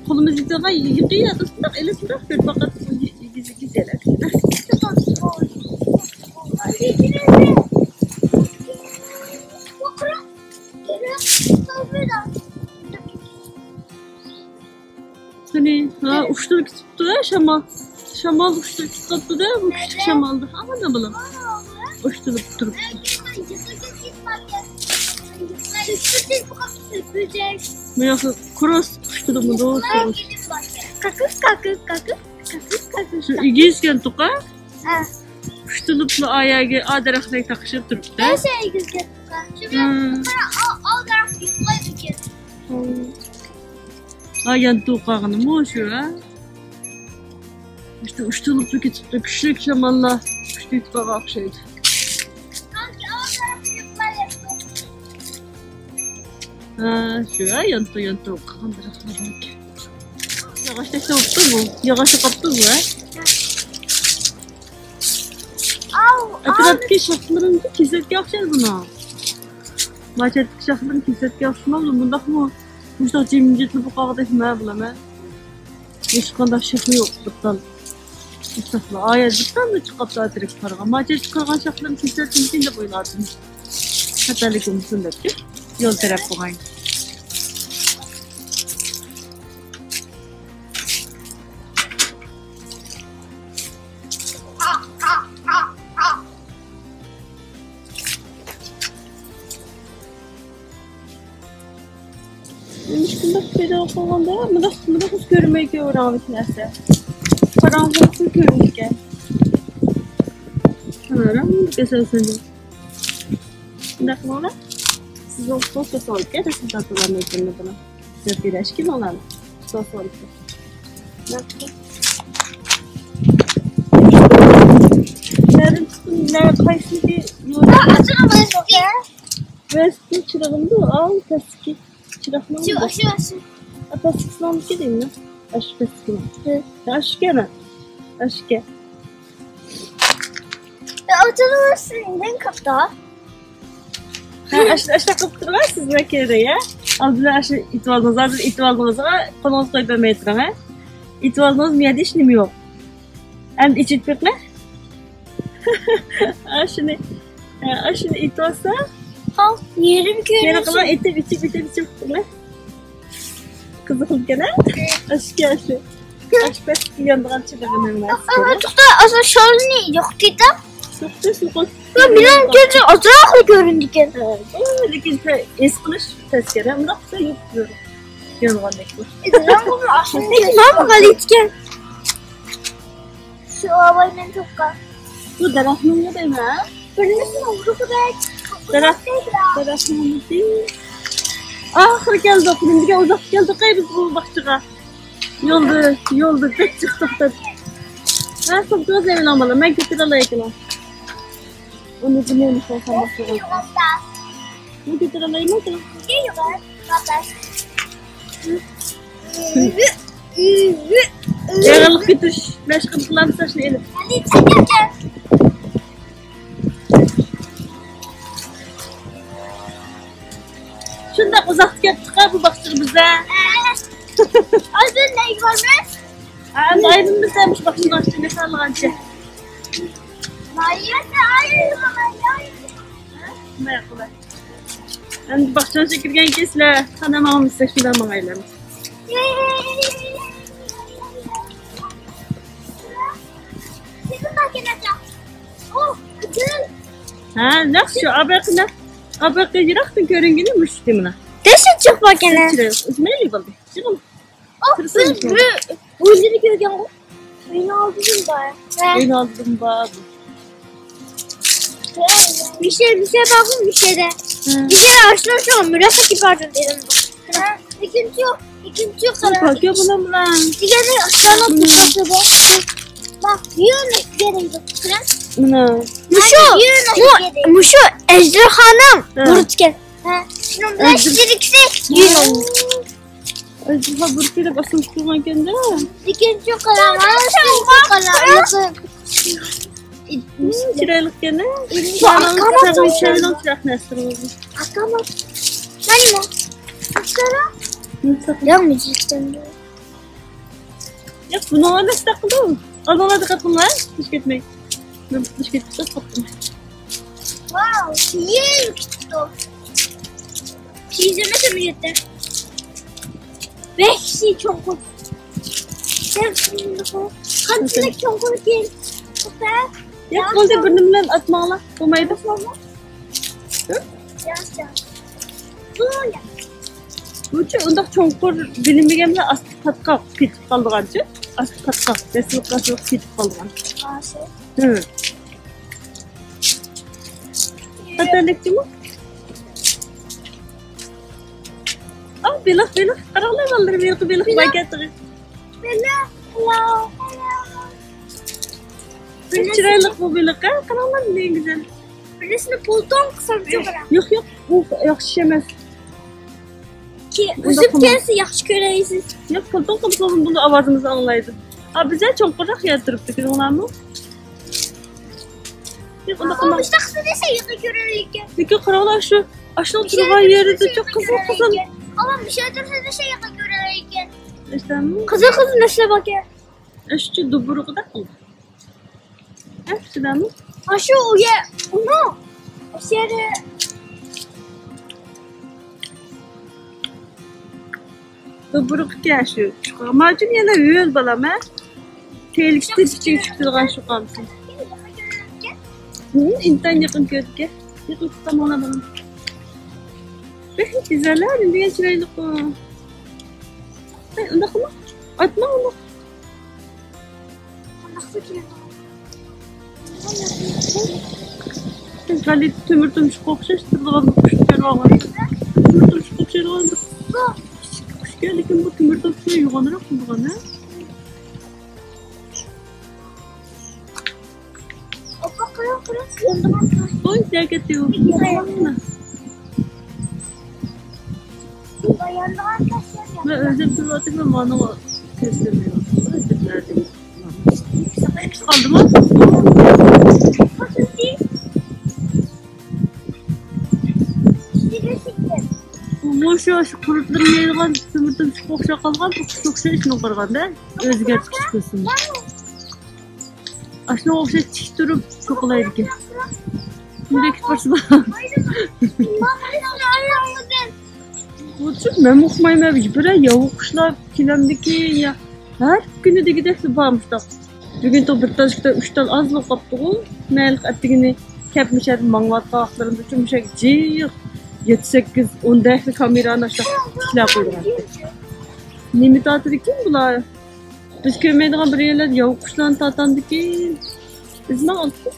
قولىمىز يېتىدىغان يېقىن يەردە شۇنداق ئېلىپ، شۇنداق كۆرۈپ باقاتتۇق. ئېگىز، ئېگىز يەرلەر. قېنى، ھا، ئۇشتۇرۇپ كېتىپتۇ-دە، شامال. شامال ئۇشتۇرۇپ كېتىپ قاپتۇ-دە، بۇ كۈچلۈك شامالدا. ھا، مانا بالام. ئۇشتۇرۇپ تۇرۇپتۇ. بۇ ياقتا كروس ئۇشتۇرمىدۇ. كاكۇك، كاكۇك، كاكۇك، كاكۇك، كاكۇك. شۇ ئېگىز ئىكەنتۇق-ھە؟ ھە. ئۇشتۇرۇپلا ئايەگە، ئا دەرەخلەرگە تاقىشىپ تۇرۇپتۇ. ھە، شۇ ئېگىز ئىكەنتۇق-ھە. شۇ بىلەن قارا، ئا، ئا دەرەخ يىقىلايدىكەن. ھا، يانتۇ قالغىنىمۇ شۇ، ھە؟ ئۇشتۇ-، ئۇشتۇرۇپلا كېتىپتۇ. كۈچلۈك شاماللار ئۇشتۇرۇپ قالغان ئوخشايدۇ. ھە، شۇ، ھە، يانتۇ، يانتۇ قالغان دەرەخلەر باركەن. ياغاچ تاشلاپتۇ بۇ. ياغاچ قاپتۇ بۇ، ھە؟ ئەتراپتىكى شاخلىرىمۇ كېسەككە ئوخشايدۇ بۇنىڭ. ماچەتتىكى شاخلىرىمۇ كېسەككە ئوخشىمامدۇ؟ مۇنداقمۇ، مۇشۇنداق جىمجىتلا بولۇپ قالغۇدەك نېمە بىلەمەن. ھېچقانداق شېخى يوق، بىر تال. مۇشۇنداقلا، ئايا بىر تاللا چىقىپ قاپتۇ تىرىك قارىغا. ماچەتتە قالغان شاخلىرىمۇ كېسەككە ئوخشايدۇ دەپ ئويلىدىم. خاتالىق بولمىسۇن دەپتۇ. يول تەرەپ بولغان. بۇنداق پەيدا قىلغاندا، مۇنداق، مۇنداق كۆرمەيدىكەن ئۇ رەڭلىك نەرسە. قاراڭغۇلۇقتا كۆرۈنىدىكەن. ھە، رەڭلىك ئاساسەن. شۇنداق قىلىڭلار. سىزنىڭ سوسا سالكە، رەسىم تارتىۋالمايتتىم بۇنى. سىزگە بېرەشكە ماڭلار. سوسا سالكە. نەدىن چىقتىم؟ نە، قايسى يول؟ ۋەستى چىرىغىمدۇ؟ ئاۋۇ پەسكى چىراغنىڭ. شۇ، شۇ، شۇ. پەسكىسىنىڭ دېيمەن. ئاشۇ پەسكىنىڭ. ھە. ئاشۇكەن. ئاشۇكەن. ئوتتۇرىسى نېمە قىپتۇ؟ ھە، ئاشۇ، ئاشۇنداق قىلىپ تۇرۇڭ، سىز مەكىدە، يا. ئالدىدا ئاشۇ ئېتىۋالدىڭىز، ھازىر ئېتىۋالدىڭىزغا قولىڭىزنى قويۇپ بەرمەي تۇرۇڭ، ھە. ئېتىۋالدىڭىز، مۇ يەردە ھېچ نېمە يوق. ئەمدى ئېچىپ بېقىڭ. ئاشۇنى، ئاشۇنى ئېتىۋالسا. ھاۋ، يېرىم كۆرۈنۈپ. يەنە قىلىڭ، ئېتىپ، ئېتىپ، ئېتىپ، ئېتىپ قىلىڭ. قىزىقلىكەن، ھە؟ ئاشۇكەن شۇ. ئاشۇ پەسكە يانىدىغان چىراغ نېمە؟ ئا، توختا، ئازراق شولىنى يوقىتىدا. يوقىتىش، يوقىتىش. يا، مېنىڭ كۆزۈم ئازراقلا كۆرۈنىدىكەن. ھە، لېكىن ھېس قىلىش تەسكەن، ھە؟ ئۇنداق قىلسا يوق، يانغاندەك بولۇش. ماما غالىتكەن. شۇ ئاۋاي مەن توققا. بۇ دەرەخنىڭمۇ دەيمەن. بىرنىسىنى ئۇرۇقىدەك. دەرەخ، دەرەخنىڭمۇ دەي. ئاخىرى كەلدۇق. نېمىگە ئۇزاق كەلدۇق ئەي بىز بۇ باغچىغا. يولدا، يولدا بەك جىق توختاپ. ھە، سومكىڭىزنى ئېلىڭ بالام، مەن كۆتۈرەلەيكىنە. ئۇنى بۇنى ئېلىپ قويسام بولىدۇ. بۇنى كۆتۈرەلەيمەن. يېغىلىق كۆتۈرۈش مەشقىنى قىلامسىز شۇنى ئېلىپ. شۇنداق ئۇزاقتا كەپتۇقا بۇ باغچىغا بىز ھە. ھازىر نەگە بارىمىز؟ ھە، ئەمدى ئايرىلىمىز ھە، مۇشۇ باغچىنىڭ ئىچىنى خالىغانچە. ماقۇل. ئەمدى باغچىنىڭ ئىچىگە كىرگەن كېيىن سىلەر قانداق ماڭىمىز دېسە شۇنداق ماڭايلى. ھە، نەق شۇ، ئاباقى نەق. ئاباقى يىراقتىن كۆرۈنگىنى مۇشۇ مانا. دەھشەت چىقىپ باركەن. ئۆسمەيلى بولدى. چىقىڭ. ئوھ، بىز بىر ئۆيلىرى كۆرگەنغۇ. ئۆينىڭ ئالدىدىمۇ بار. ھە. ئۆينىڭ ئالدىدىمۇ بار. مىشە، مىشە بارغۇ، مىشەدە. ھە. مىشە ئاشۇ شۇ مۇراسا كىباردىن دېدىم. ھە. ئىككىنچى يوق، ئىككىنچى يوق. قاراڭ. دېگەندەك ئاشۇلارنىڭ تۇرقىسى بار. باق، يۆنە دېگەندەك. قاراڭ. مانا. مۇشۇ، مۇشۇ ئەجدىھانىڭ بۇرۇتكەن. ھە. شۇنىڭ بىلەن ئەجدىھ- شېرىكسەك، يۆنە. ئەجدىھا بىر كېلىپ ئاسان تۇتۇلغانكەن-دە. لېكىن شۇ قاراڭ، شۇ قاراڭ. چىرايلىقكەن-دە. شۇ ئاكام ئاكام. ئاكام. مانىمۇ. ياق، مۇجىستان. ياق، بۇنىڭغا ئەمەس تاقىدۇ. ئالدىڭلار دىققەت قىلىڭلار. تۇتۇش كەتمەي. مەن تۇتۇش كەتتى، قاپتىم. ۋاۋ، يېڭى كېتىپتۇ. تېزلىمىسە بۇ يەردە. ۋەھشىي چوڭقۇر. قانچىلىك چوڭقۇركەن. توختا. ياق، بولدى، بىر نېمە بىلەن ئاتماڭلار. بولمايدۇ. ھە؟ ياق، ياق. بۇ ياق. بۇچۇ ئۇنداق چوڭقۇر بىلىنمىگەن بىلەن ئاستى پاتقاق پېتىپ قالىدىغانچۇ؟ ئاستى پاتقاق، دەسسىلىپ دەسسىلىپ پېتىپ قالىدىغان. ھە. خەتەرلىكچىمۇ؟ ئا، بېلىق، بېلىق. قاراڭلار بالىلىرىم، ھېلىقى بېلىق بار كەتتى. بېلىق. بىر چىرايلىق بۇ بېلىق، ھە؟ قاراڭلار، نېمە گۈزەل. بىرسىنى پۇلتوڭ قىلسام چوقۇرا. ياق، ياق، ئۇ ياخشى ئەمەس. ئۈزۈپ كەلسە ياخشى كۆرەيسىز. ياق، پۇلتوڭ قىلسا بۇنىڭ ئاۋازىمىزنى ئاڭلايدۇ. ھا، بىزدە چوڭقۇرراق يەر تۇرۇپتۇ، كۆردۈڭلارمۇ؟ ياق، ئۇنداق قىلماڭ. مۇشۇنداق قىلسا دېسە يېقىن كۆرەلەيكەن. لېكىن قاراڭلار، شۇ ئاشۇنىڭ تۇرغان يېرىدە چوق قىزىل قىزىل. ئاۋا، مۇشۇ يەردە تۇرسا دېسە يېقىن كۆرەلەيكەن. قىزىل قىزىل نەرسىلەر باركەن. ئەشۇ دۇبۇرۇقىدا قىلدى. ھە، شۇنداقمۇ؟ ئاشۇ ئۇ يە، ئۇنىڭ. ئاشۇ يەردە. دۇبۇرۇقكەن شۇ. ماچۇن يەنە ھۆل بالام، ھە؟ تېلىكتە كىچىك چىقىدىغان شۇ قالسۇن. ھە، ئىنتايىن يېقىن كۆردۈككەن. يېقىن تۇتامانا بالام. بەك گۈزەل، ھە، نېمە دېگەن چىرايلىق ئۇ. ئۇنداق قىلما. ئاتما ئۇنداق. غەلىتە تۆمۈر تۇمشۇققا ئوخشاش تۇرىدىغان بىر قۇشنى كۆرۈۋالغان. تۆمۈر تۇمشۇققا ئوخشايدىغان بىر قۇشكەن، لېكىن بۇ تۆمۈر تۇمشۇقنى يوغانراق تۇرىدىغان، ھە؟ ئوي، نەگە كەتتى ئۇ؟ مەن ئۆزۈم تۇرۇۋاتىمەن، مانا كۆزلىرىم يوق. قالدىمۇ؟ مۇشۇ، شۇ قۇرۇتلىرى يەيدىغان تۆمۈر تۇمشۇققا ئوخشاپ قالغان، بۇ قۇشقا ئوخشاش، شۇنىڭغا قارىغاندا ئۆزگەرتكۈچ قىلسۇن. ئاشۇنىڭغا ئوخشاش تىك تۇرۇپ چوقۇلايدىكەن. نېمە كېتىپ بارسىلا؟ بۇچۇ مەنمۇ ئۇقمايمەن، بىرەر ياۋا قۇشلار كېلەمدىكىن يا ھەر كۈنى دېگۈدەكلا بار مۇشۇنداق. بۈگۈن بىر تال، ئىككى تال، ئۈچ تال ئازلا قاپتىغۇ. مەنلىق ئەتىگىنى كەپ مۇشەدە ماڭىۋاتقان ۋاقىتلىرىمدا مۇشەگە جىق يەتتە، سەككىز، ئون دەكلا كامېرانى ئاشۇنداق تىكلەپ قويىدىغان. نېمە تارتىدىكىن بۇلار؟ بىز كۆرمەيدىغان بىر يەرلەردە ياۋا قۇشلارنى تارتامدىكىن. بىز ماڭالتۇق.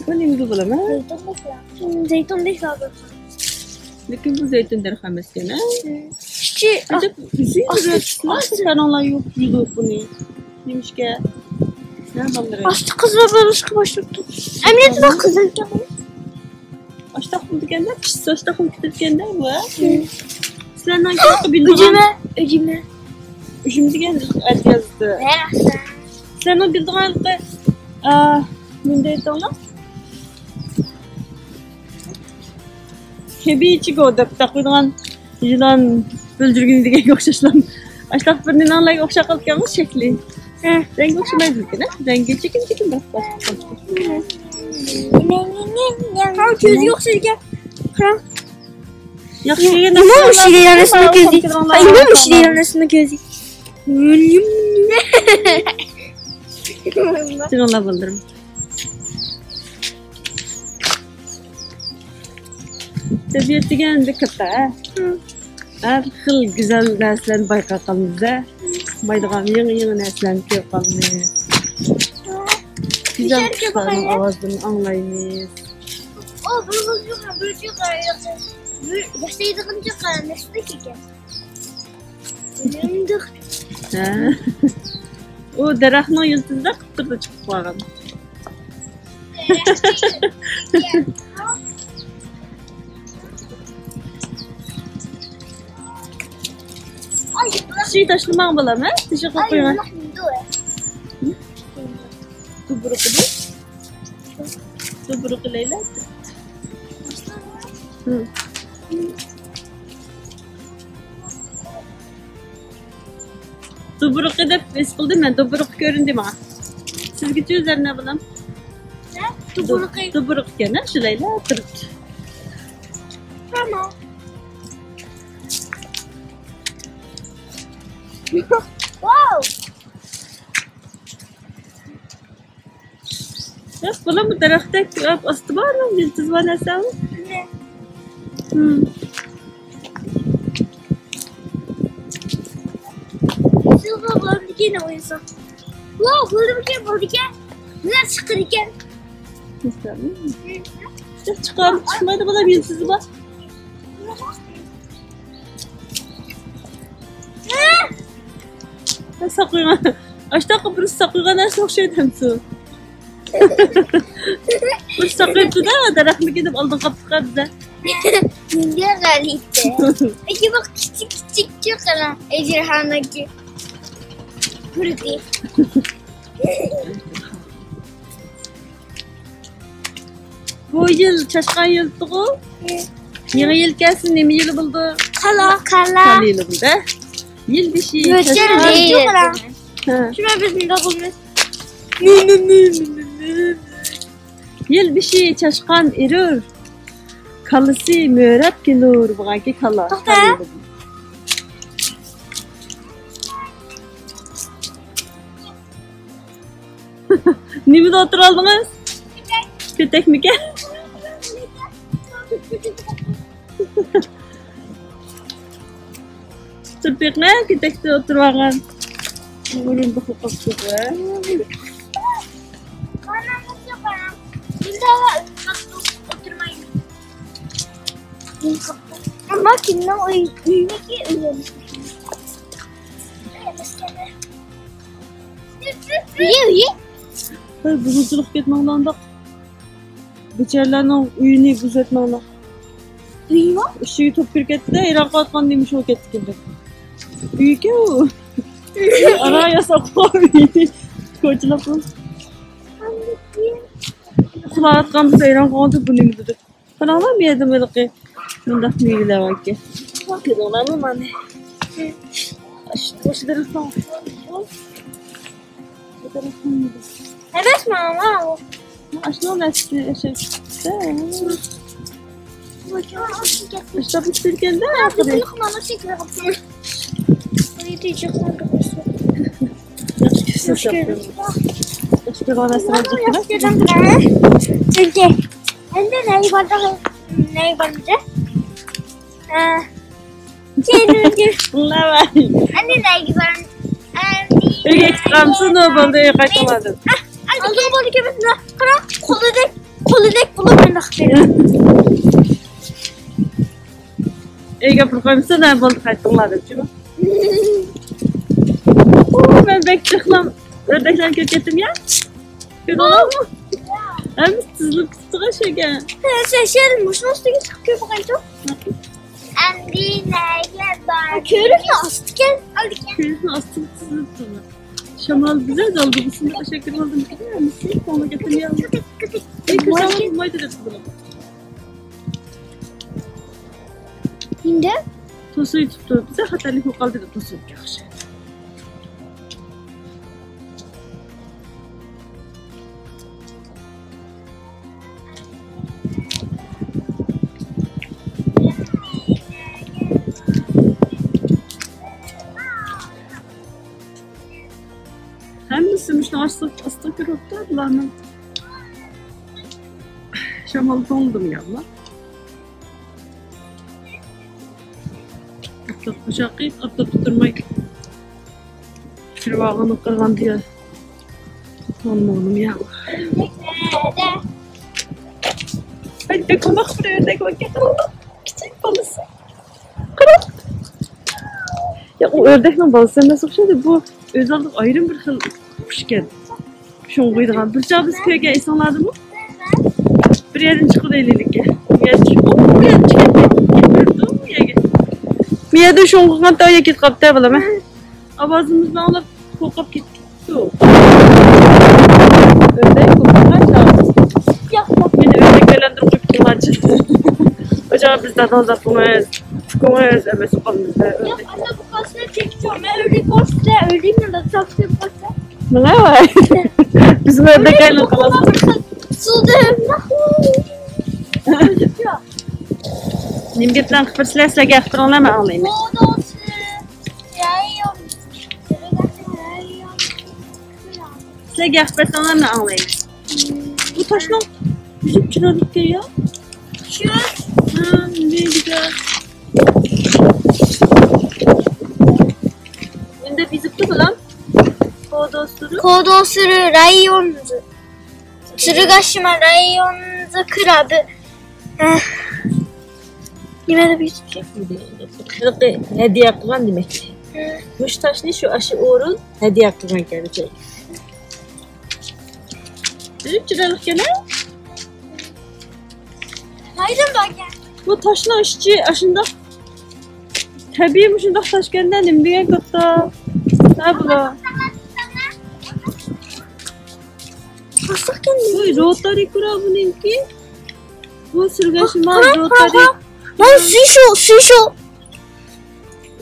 بۇ نېمە بۇ بالام، ھە؟ زەيتۇندەك لازىم. لېكىن بۇ زەيتۇن دەرىخى ئەمەسكەن، ھە؟ ئەجەب، ئۈزۈم بىر سىلەرنىڭلار يوق، يوق بۇنى. نېمىشقا؟ ھە، بالىلىرىم. ئاستا قىزىل بولۇشقا باشلاپتۇ. ئەمەلىيەتتە قىزىل ئىكەن. ئاشتاق بولىدىكەندە، پىشسا ئاشتاق بولۇپ كېتىدىكەندە بۇ، ھە؟ سىلەرنىڭ بىلىدىغان ئۈجمە، ئۈجمە. ئۈجمە دېگەن ئەتىيازدا. سىلەرنىڭ بىلىدىغان، ئا، نېمە دەيتتىڭلار؟ كېبىچىگو دەپ تاقىدىغان يىلان بۆلجۈرگىنى دېگەنگە ئوخشاشلا. ئاشتاق بىر نېمىلەرگە ئوخشاپ قالىدىكەنغۇ شەكلى. ھە. رەڭگى ئوخشىمايدۇ لېكىن، ھە؟ رەڭگى چېكىن-چېكىن بىر خىل. ھە، كۆزىگە ئوخشايدىكەن. قاراڭ. ياخشى كۆرگەن نېمە مۇشۇ دېگەن نەرسىنىڭ كۆزى؟ نېمە مۇشۇ دېگەن نەرسىنىڭ كۆزى؟ تۇرۇڭلار بالىلىرىم. تەبىئەت دېگەن بەك كاتتا، ھە؟ ھە. ھەر خىل گۈزەل نەرسىلەرنى بايقاپ قالىمىز، ھە؟ بايدىغان يېڭى-يېڭى نەرسىلەرنى كۆرۈپ قالىمىز. گۈزەل قۇشلارنىڭ ئاۋازلىرىنى ئاڭلايمىز. ئۇ بىر بىر ياشايدىغان نەرسىدەك ئىكەن. ھە. ئۇ دەرەخنىڭ يىلتىزىدا قىپقىزىل چىقىپ قالغان. شۇ تاشلىماڭ بالام، ھە؟ تېشىغا قويۇڭ. دۇبۇرۇقىدى. دۇبۇرۇقىلەيلى. ھە. دۇبۇرۇقى دەپ ھېس قىلدىم مەن، دۇبۇرۇقى كۆرۈندى ماڭا. سىزگىچۇ زەرنە بالام؟ ھە؟ دۇبۇرۇقى. دۇبۇرۇقى ئىكەن، ھە؟ شۇلايلا تۇرۇپ. تامام. ۋاۋ! ياق، بۇلار بۇ دەرەختەك ئاستى بار، يىلتىزى بار نەرسە. ھىم. سىلغا بولىدىكەن ئوينىسا. ۋاۋ، بولىدىكەن، بولىدىكەن. بۇلار چىقىدىكەن. چىقىپ چىقمايدۇ، بۇلار يىلتىزى بار. ساقىغان. ئاشتاققا بىرسى ساقىغان نەرسە ئوخشايدۇ ھەمسۇ. بىر ساقىيىپتۇ-دە، دەرەخنى كېلىپ ئالدىغا قاپتۇق بىزە. نېگە غەلىتە. ئىككى بۇ كىچىك كىچىككە قارا، ئەجرىھانىڭكى. كۆردى. بۇ يىل چاشقان يىلىدىغۇ. يېڭى يىل كەلسۇن، نېمە يىلى بولىدۇ؟ كالا. كالا. كالا يىلى بولىدۇ. يىل بېشى چاشقان. ھە. شۇڭا بىز مۇنداق بولىمىز. يىل بېشى چاشقان ئېرۇر. كالىسى مۆرەپ كېلۇر، بۇغانكى كالا. توختا. كالا يىلى. نېمىدە ئولتۇرۇۋالدىڭىز؟ كۆتەكمىكەن؟ تۇرۇپ بېقىڭە، كۆتەكتە ئولتۇرۇۋالغان. ئورۇندۇققا قوپتۇق. ئەمما كىمنىڭ ئۆيى، ئۆيىنىڭكى ئۆيى. ئۆيى، ئۆيى. ھەي، بۇزۇقچىلىق كەتمەڭلار ئانداق. بىچارىلەرنىڭ ئۆيىنى بۇزۇۋەتمەڭلار. ئۆيىمۇ؟ ئىشىكى توپ كىرىپ كەتتى-دە، ھەيران قالىدىغان نېمە ئىش بولۇپ كەتتى ئىكەن دەپ. ئۆيكەن ئۇ. ئارا ياساپ قويۇپ ئۆيىنى. كوچىلاپ قويۇپ. ئۇخلاۋاتقان بولسا ھەيران قالغان بۇ نېمە دېدى. قاراڭلار، بۇ يەردە ھېلىقى مۇنداق مېۋىلەر باركەن. كۆردۈڭلارمۇ مانا؟ ئاشۇ، ئاشۇ دەرەخنىڭ، ئەمەس، مانا ئۇ. ئاشۇنىڭ نەسلى ئاشۇ. ئاشۇ بىتتى ئىكەن-دە ئاخىرى. Hoş geldin. Hoş geldin. Çünkü endi ne var da, ne var da? Ha. Şey, ne var? Endi ne var? Endi öyle çıkarmışsın, ne oldu? Öyle kaçamadın. Hadi, ne oldu ki biz ne? Kara, kolu dek, kolu dek bulup ben de. ئۆيگە ئاپىرىپ قويمىسۇن، ھە، بولدى، قايتىڭلار دەپچۇ. ئۇ، مەن بەك جىقلام ئۆردەكلەرنى كۆرۈپ كەتتىم يا. كۆردۈڭلارمۇ؟ ھەممىسى تىزىلىپ كېتىپتىغۇ شۇ يەرگە. ھە، سەن شۇ يەردىن مۇشۇنىڭ ئۈستىگە چىقىپ كۆرۈپ باقايچۇ. ئەمدى نەگە بار؟ كۆۋرۈكنىڭ ئاستىكەن. كۆۋرۈكنىڭ ئاستىغا تىزىلىپتۇ. شامال گۈزەل دالدى، بۇسۇندا شەكىل بولدى. ھەممىسى كۆڭلى كەتتىم يا. ئەي، كۆزۈڭ بولمايدۇ دەپ تۇردۇم. ئەمدى توسۇۋېتىپتۇ. بىزدە خەتەرلىك بولۇپ قالدى دەپ توسۇۋېتىپتۇ ياخشى. ھەممىسى مۇشۇ ئاستىغا، ئاستىغا كىرىپتۇ بۇلارنىڭ. شامال توڭلىدىمۇ يا بۇلار؟ ئاپتاپ، ئاشۇ قىيىپ ئاپتاپتا تۇرماي. چۈشۈرۈۋالغىنى قىلغان دېگەن. توڭلىدىم يا. ھەي، بەك قوماق بىر ئۆردەك باركەن. كىچىك بالىسى. قارا. يا، ئۇ ئۆردەكنىڭ بالىسى ئەمەس ئوخشايدۇ. بۇ ئۆزى ئالدىغا ئايرىم بىر خىل قۇش ئىكەن. شۇڭغۇيدىغان. بىر چاغ بىز كۆرگەن، ئېسىڭلاردىمۇ؟ بىر يەردىن چىقىپ ئېلىلىككەن. بۇ يەردە چىقىپ، ئۇ، بۇ يەردە چىقىپ كېتىپتۇ، بۇ يەردە. مىيەدە شۇڭغۇغان تاۋ يەكىت قاپتە بالام. ئاۋازىمىزنى ئاڭلاپ قورقۇپ كېتىپتۇ. ئۆردەك قورققان چاغ. ياق، ياق. مېنى ئۆردەك ئايلاندۇرۇپ قويۇپتۇ ماچىن. ئاچا بىز داداڭ زاپىڭىز، ئۇكىڭىز ئەمەس ئۇقالمىز. ياق، ئانا بۇ قاسنى چېكىپ چوڭ. مەن ئۆردەك قورقسا، ئۆلۈيمەن دەپ ساقچى قورقسا. مانا ۋاي. بىزمۇ ئۆردەك ئايلىنىپ قالىمىز. سۇدىم. نېمە گەپلەرنى قىلىپ بېرىسىلەر، سىلەرگە ھەق بېرىڭلار، مەن ئاڭلايمەن. سىلەرگە ھەق بەرسەڭلار، مەن ئاڭلايمەن. بۇ تاشنىڭ يۈزى چىرايلىقكەن يا. شۇ. ھە، نېمە دېگەن. نېمە دەپ يېزىپتۇ بالام؟ كودوسۇرۇ. كودوسۇرۇ رايونزۇ. تسۇرۇگاشىما رايونزۇ كۇرابى. ھە. نېمە دەپ يېزىپتۇ؟ ھەدىيە قىلغان دېمەكچى. ھە. مۇشۇ تاشنى شۇ ئاشۇ ئورۇن ھەدىيە قىلغانكەن. بىزنىڭ چىرايلىقكەن ھە؟ قايدىن باركەن؟ بۇ تاشنىڭ ئىچى ئاشۇنداق تەبىئىي مۇشۇنداق تاشكەندە نېمە دېگەن كاتتا؟ ھە بۇلار. تاشلىقكەن. بۇ روتارى كۇرابىنىڭكى. بۇ سۈرگەشما روتارى. مانا سۈيشۇ، سۈيشۇ.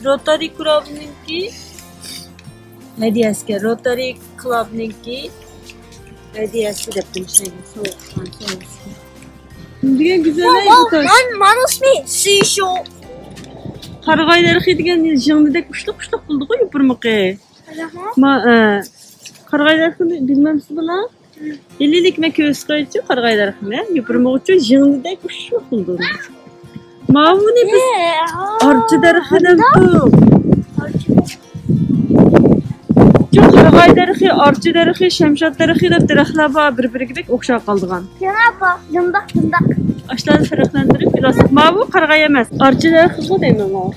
روتارى كۇلۇبنىڭكى ھەدىيەسىگە، روتارى كۇلۇبنىڭكى ھەدىيەسى دەپ تۇرۇشنى سوۋغا قىلغان سوۋغىسى. دېگەن گۈزەل ئەي بۇ تاش. مانا ئىسمى سۈيشۇ. قارىغاي دەرىخى دېگەن يىڭنىدەك ئۇچلۇق ئۇچلۇق بولىدىغۇ يوپۇرمىقى. ما، ئە، قارىغاي دەرىخىنى بىلمەمسىز بۇلار؟ ئىلىلىك مەن كۆرسىتىپ قويايچۇ، قارىغاي دەرىخىنى. يوپۇرمىغۇچۇ يىڭنىدەك ئۇششۇق بولدى. ماۋۇنى بىز ئارچا دەرىخى دەپتۇق. شۇ قارىغاي دەرىخى، ئارچا دەرىخى، شەمشاد دەرىخى دەپ دەرەخلەر بار، بىر-بىرىگە بەك ئوخشاپ قالىدىغان. يەنە بار، دۇمباق، دۇمباق. ئاشۇلارنى پەرقلەندۈرۈپ بىلىۋالساق. ماۋۇ قارىغاي ئەمەس، ئارچا دەرىخىغۇ دەيمەن ماۋۇ.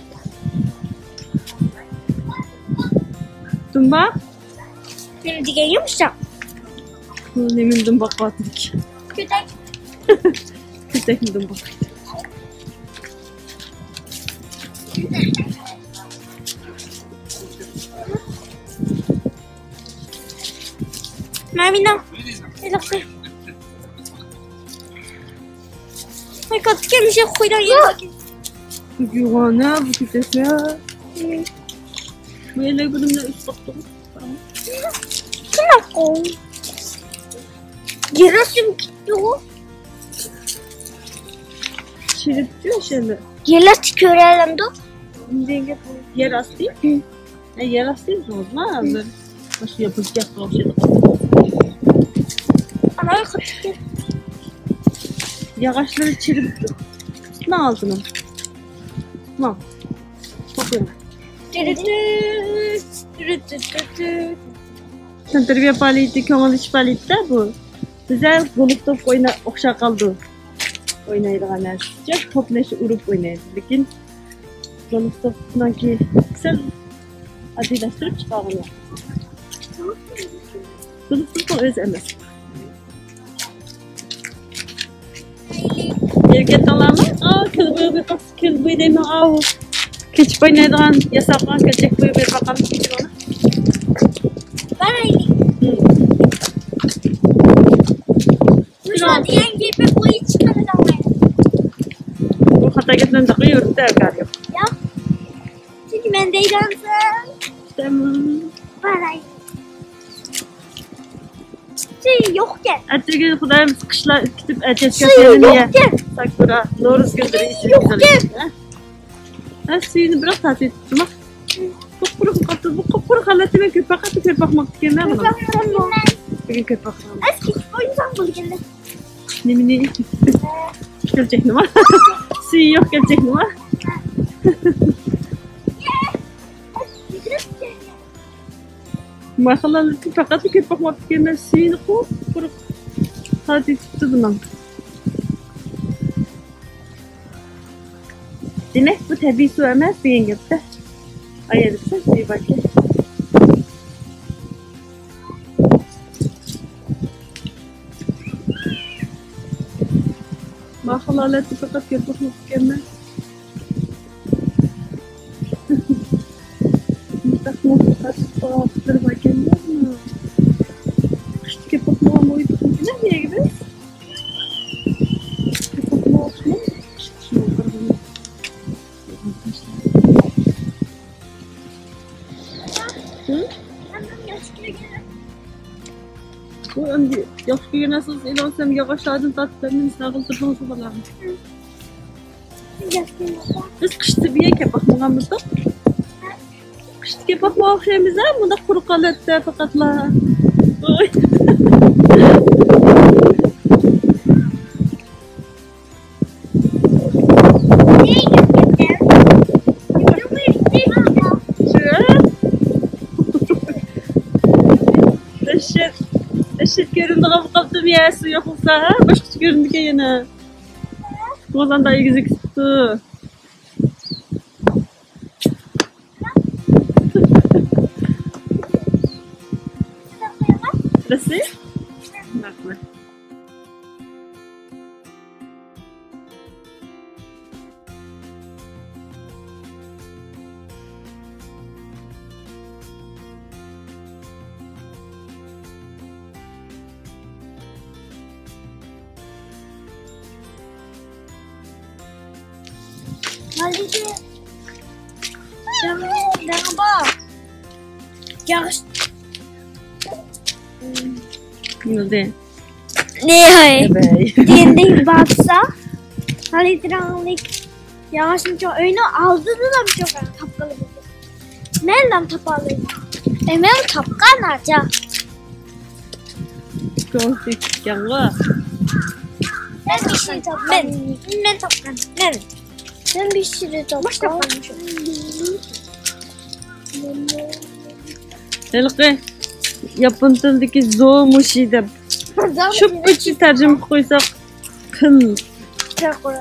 دۇمباق. نېمە دېگەن يۇمشاق؟ بۇ نېمىنى دۇمباق قىلىۋاتىدىكى؟ كۆتەك. كۆتەكنى دۇمباق. ماۋىنىڭ ھېلىقى. ۋاي، كاتتىكەن، مۇشۇ قۇيرۇق يېرىدىكى. بۇ يوغان ھە، بۇ كۆتەك ھە. بۇ يەرلەر بۇنىڭ بىلەن ئۈست قاپتۇ. شۇنداق قوي. يېرىسىم كېتىدىغۇ. چىرىپتۇ شۇنى. يېرىسى كۆرەلەمدۇ؟ نېمە دېگەن گەپ بۇ؟ يەر ئاستى؟ ھە، يەر ئاستى دېدىڭىزمۇ ھازىر؟ ماشۇ ياپىلىپ كەتتى ئوخشىدى. ئانا قاتتىق. ياغاچلىرى چىرىپتۇ. ماڭ ئالتۇنۇم. ماڭ. تەنتەربىيە پائالىيىتى، كۆڭۈل ئېچىش پائالىيىتىدە بۇ. بىزلەر گولف توپ ئوينا-، ئوخشاپ قالدى. ئوينايدىغان نەرسىچە توپنى ئۇرۇپ ئوينايدۇ. لېكىن گولف توپنىڭكى سەل ئاددىيلاشتۇرۇپ چىقارغان. گولف توپنىڭ ئۆزى ئەمەس. ئېركەتتىڭلارمۇ؟ ئا، كۈن بويى بىر پاس، كۈن بويى دەيمەن، ئاۋۇ. كېچە ئوينايدىغان، ياساپ قويغان كۆلچەك بويى بىر پاقام. بارايلى. مۇشۇ دېگەن گېپى بويى چىقىرىدىغان. بۇ خاتا گەپلەرنى دەققە يۈرۈپ تەۋەككەل يوق. ياق. چۈنكى مەن دەيدىغانسەن. تامام. بارايلى. سۈيى يوقكەن. ئەتىگەن خۇدايىم قىشلار ئۆتۈپ كېتىپ، ئەتىگەن سۈيى يوقكەن. ساكۇرا، نورۇز گۈللىرى سۈيى ئېچىلىپ يوقكەن. ھە، سۈيىنى بىراق تارتىۋېتىپتىما. قۇپقۇرۇق قاپتۇ. بۇ قۇپقۇرۇق ھالەتتە مەن كۆپەك قاتتىق كۆرۈپ باقماپتىكەنمەن بۇنى. كۆرۈپ باقمىدىم. بۈگۈن كۆرۈپ باقىمەن. ئەسكى ئوينىسام بولىدىكەن. نېمىنى؟ كۆلچەكنىما؟ سۈيى يوق كۆلچەكنىما؟ ماخالالىتى پەقەت كۆپ باقماپتىكەن، مەن سۈيىنى قۇپقۇرۇق تارتىۋېتىپتۇ بۇنىڭ. دېمەك، بۇ تەبىئىي سۇ ئەمەس دېگەن گەپتە. ئايرىپسە سۈيى باركەن. ماخالالىتى پەقەت كۆپ باقماپتىكەن، مەن. مۇنداق مۇنداق قىلىپ قويغان قىزلىرى باركەن. قىشتا كېپىپ قالغان بۇ يۇتۇقنىڭكىنى نېگە بىز؟ كېپىپ قالغان قىشتا شۇنى قىلغان. ھە؟ بۇ ئەمدى ياخشى كۆرگەن نەرسىڭىز ئېلىۋالسام، ياغاچلاردىن تارتىپ بەرمەيمىز، ناغىل تۇردىڭىزمۇ بالام؟ بىز قىشتا بۇ يەرگە كەپ باقمىغانمىزدۇق. قىشتا كەپ باقمىغان ئوخشايمىز ھە، مۇنداق قۇرۇق ھالەتتە پەقەتلا. ۋوي. دەھشەت، دەھشەت كۆرۈنىدىغان بولۇپ قاپتۇ يا، سۇ يوق بولسا ھە، باشقىچە كۆرۈنىدىكەن يەنە. بولغاندا ئېگىزگە چىقىپتۇ. بىلەسىز؟ ماقۇل. ياغاچ. نېمە؟ دېگەندەك بارسا، خالىدرانلىك ياغاچنىڭ ئۆيىنىڭ ئالدىدىلا شۇ تاپقىلى بولدى. مەنلا تاپالايمەن. ئەي، مەن تاپقان ئاچا. كۆڭۈل تېگىپ كەتكەنغۇ. مەن بىر شىرى تاپقان. مەن، مەن تاپقان. مەن. مەن بىر شىرى تاپقان. ھېلىقى ياپون تىلىدىكى زومۇشى دەپ شۇپپىچە تەرجىمە قىلىپ قويساق، پىل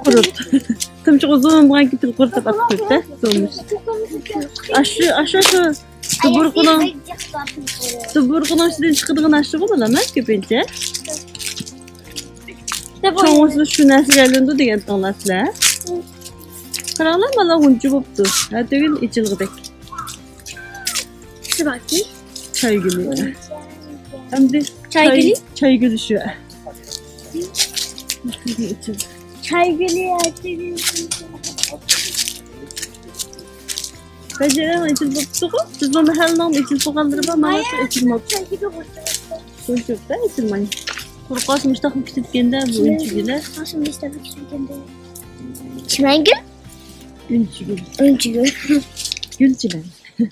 قۇرت. تۇمشۇقى زوم بولغانكى پىل قۇرت دەپ ئاتىپ قويۇپتۇ. زومۇشى. ئاشۇ، ئاشۇ، شۇ. دۇبۇرقىنىڭ، دۇبۇرقىنىڭ ئىچىدىن چىقىدىغان ئاشۇغۇ بالام، ھە، كۆپىنچە. چوڭ بولسا شۇ نەرسىگە ئايلىنىدۇ دېگەنتىڭلار سىلەر. قاراڭلار، مانا غۇنچە بوپتۇ. ھە، تۈگۈن ئېچىلغۇدەك. چاي گۈلى. ئەمدى چاي گۈلى؟ چاي گۈلى شۇ. چاي گۈلى، چاي گۈلى. پەنجىرەڭ ئېچىلىپ بوپتۇغۇ؟ بىزنىڭ مەھەللىنىڭ ئېچىلىپ بولغانلىرى بار، مانا ئېچىلماپتۇ. بولۇپتۇ-دە، ئېچىلماي. قۇرۇق قالسا مۇشتاقمۇ كۈتۈپ كەندە بۇ ئۈنچىگۈلەر. قالسا مۇشتاقمۇ كۈتۈپ كەندە. چىمەنگۈل؟ ئۈنچىگۈل. ئۈنچىگۈل. گۈل چىمەن. گۈل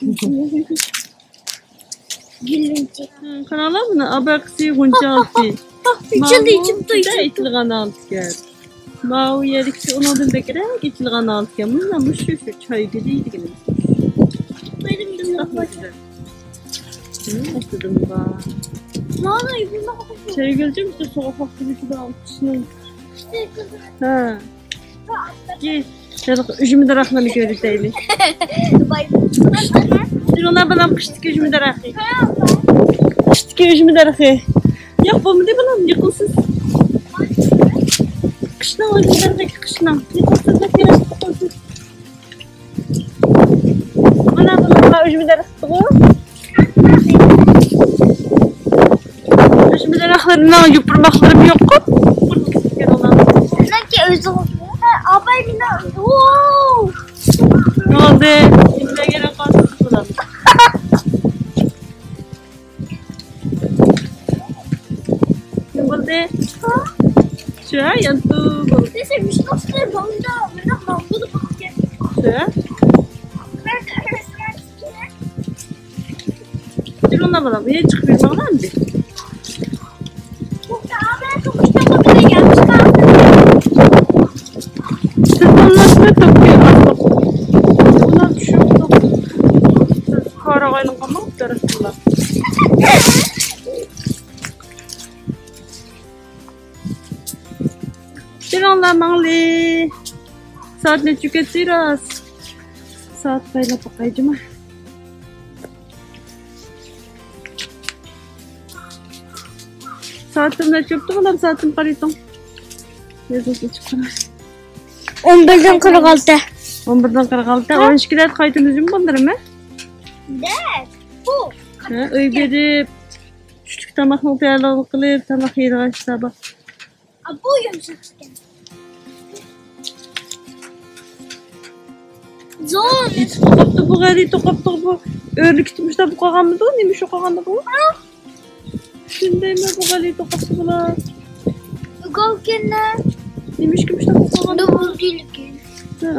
ئۈنچىگۈل. قاراڭلار، مانا ئاباقىسى غۇنچە ئالتى. ئېچىلدى، ئېچىلدى، ئېچىلدى. ئېچىلغان ئالتە ئىكەن. ماۋۇ يەردىكىسى ئۇنىڭدىن بەكرەك ئېچىلغان ئالتە ئىكەن. مۇشۇ، شۇ چاي گۈلى دېگىنىمىز. مۇشتاق مۇشۇ. مانا، چاي گۈلچە مۇشۇ سوغۇق ۋاقتىدا قىشنىڭ. ھە. كېيىن ھېلىقى ئۈجمە دەرەخلىرىنى كۆرسىتەيلى. تۇرۇڭلار بالام، قىشتىكى ئۈجمە دەرىخى. قىشتىكى ئۈجمە دەرىخى. ياق، بولمىدى بالام، يىقىلسىز. قىشنىڭ ئۈجمە دەرىخى، قىشنىڭ. يىقىلسىز، يىقىلسىز. مانا بۇلار ئۈجمە دەرىخىغۇ. ئۈجمە دەرەخلىرىنىڭ يوپۇرماقلىرىمۇ يوققۇ. سىزنىڭكى ئۆزىڭىز. ئاپاي، مېنىڭ. ۋاو! نېمە بولدى؟ نېمىلەرگە رەقەم بۇلار؟ نېمە بولدى؟ شۇ، ھە، يانتۇ بولدى. شۇ، ھە؟ تۇرۇڭلار بالام، يەنە چىقىپ يۈرمەڭلار ئەمدى. سىز بالىلارنى توپكا ئۇلار چۈشۈپ، سىز قارىغاينىڭغا ماڭىپ بېرىسىلەر. كېلىڭلار ماڭلى. سائەت نەچچە كەتتى راست؟ سائەت قايلاپ باقاي جۇما. سائەتتىن نەچچە بوپتۇ بالام، سائەتتىن قارىتىڭ. يېزىلسا چىققان. ئون بىردىن قىرىق ئالتە. ئون بىردىن قىرىق ئالتە، ھە؟ ئون ئىككىدە قايتىمىز جۇمۇ بالىلىرىم، ھە؟ دەس. بۇ. ھە، ئۆيگە بېرىپ، چۈشلۈك تاماقنى تەييارلىق قىلىپ، تاماق يەيدىغان ئىشلار بار. ئا، بۇ يۇمشاق ئىكەن. زور. توقاپتۇ بۇ، غەلىتە توقاپتۇ بۇ. ئۆرلۈكتە مۇشۇنداق بولۇپ قالغانمىدۇ؟ نېمە ئىش قالغاندا بۇ؟ ھە؟ شۇندايمۇ بۇ، غەلىتە توقاپتۇ بۇلار. ئۆگەلگەنلەر. نېمە ئىشكە مۇشۇنداق بولۇپ قالغاندا بۇ؟ ھە.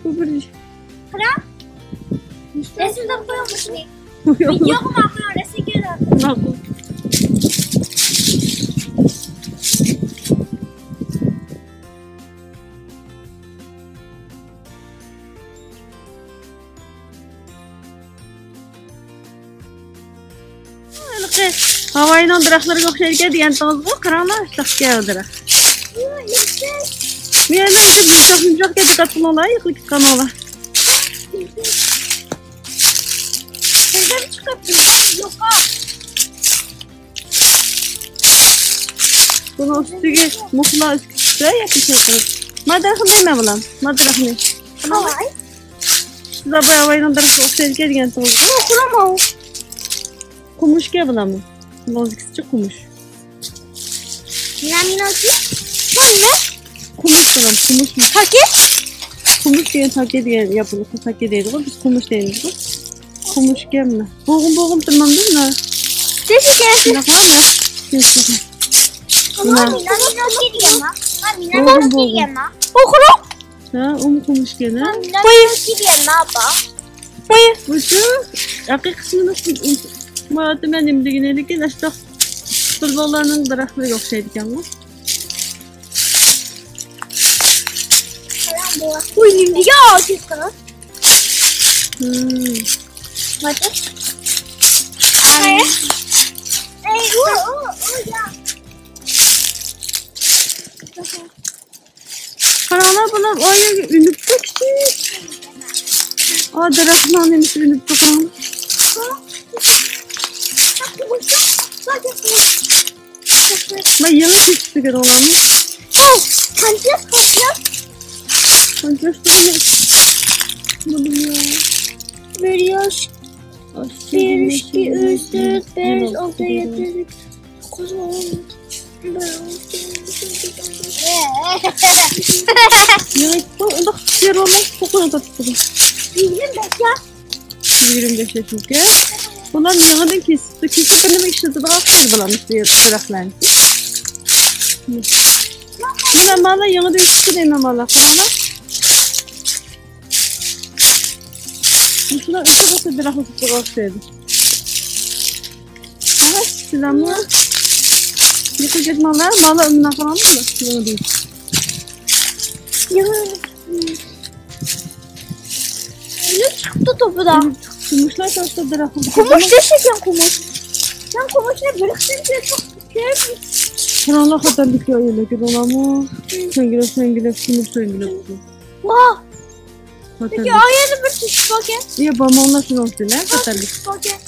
بۇ بىر قارا. رەسىمدە قويۇڭ مۇشۇنى. ۋىدېوغا ماقۇل، رەسىمگە. ماقۇل. ھېلىقى ھاۋاينىڭ دەرەخلىرىگە ئوخشايدىكەن دېگەنتىڭىزغۇ، قاراڭلار، ئاشۇنداق گەۋدىلەر. مېنىڭ ئۈچۈن يۇمشاق يۇمشاق گەپنى تاپقىنىڭلار، يىقىلىپ كېتىدىغانلار. بۇنىڭ ئۈستىگە مۇخلار ئۈسكۈپ چىقسا، ياكى شۇ قىلىپ. ما دەرەخنى دەيمەن، بالام، ما دەرەخنى. سىز ئاباي ئاۋاينىڭ دەرىخىگە ئوخشايدىكەن دېگەنتىڭىزغۇ. قۇمۇشكەن بۇلارمۇ. لوزىكىسىچە قۇمۇش. نېمە؟ قۇمۇش بۇلام، قۇمۇش. تاكى؟ قۇمۇش دېگەن، تاكى دېگەن ياپونلۇقتا تاكى دەيدىغۇ، بىز قۇمۇش دەيمىزغۇ. قۇمۇشكەن مانا. بوغۇم، بوغۇم تۇرمامدۇ مانا. شۇنداقلا مانا. بوغۇم، بوغۇم. ھە، ئۇمۇ قۇمۇشكەن، ھە؟ قوي. قوي. بۇچۇ ھەقىقىي قىسمىنى ماۋاتىمەن نېمە دېگىنى، لېكىن ئاشۇنداق بۇلبۇللارنىڭ دەرەخلىرىگە ئوخشايدىكەنغۇ. قاراڭ بۇ. ئۇي، نېمە دېگەن ئاجىز قىلىپ. Hmm. What is? Ay, u, u, u, ya. قاراڭلار، بۇلار ئايەگە ئۈنۈپتۇ كىچىك. ئا، دەرەخنىڭ نېمىسى ئۈنۈپتۇ، قاراڭلار. مانا يېڭى كېسىپتۇ، كۆردۈڭلارمۇ؟ ئو، قانچە ياش، قانچە ياش؟ قانچە ياش تۇرىمىز؟ بۇنىڭ يا. بىر ياش، بىر، ئىككى، ئۈچ، تۆت، بەش، ئالتە، يەتتە، سەككىز، توققۇز، ئون. يېڭى، بۇ ئۇنداق يېرىۋالماي، توقۇيۇڭ تارتىپ قويدۇم. يىگىرمە بەش ياش. يىگىرمە بەش ياشمىكەن؟ بۇلار يېڭىدىن كېسىپتۇ. كېسىپ بىر نېمە ئىشلىتىدىغان قىز بولامىز بۇ يەردە دەرەخلەرنى. مانا، مانا يېڭىدىن چىقتى دەيمەن، مانا قاراڭلار. مۇشۇلار ئۆسۈپ ئۆسۈپ دەرەخ ئۆسۈپ تۇرغان ئوخشايدۇ. ئاھ، سىلەرمۇ يېقىن كەتمەڭلار، مانا ئۈنۈمنى قاراڭلار، يېڭىدىن. يېڭى. ئۈنۈپ چىقىپتۇ توپىدا. ئۈنۈپ چىقىپتۇ. مۇشۇلار تاشلاپ دەرەخ. قومۇش دەيسەن، قومۇش. سەن قومۇشنى بىر قىسىم كۆرۈپ، كۆرۈپ. قاراڭلار، خەتەرلىك يا، ئاياللار، كۆردۈڭلارمۇ؟ سۆڭگىلەپ، سۆڭگىلەپ، سۆڭگىلەپ، سۆڭگىلەپ. ۋاھ! خەتەرلىك. پېكى، ئايالدا بىر تېشىپ باركەن. يا، بارماڭلار شۇنىڭ ئۈستىگە، خەتەرلىك. باركەن.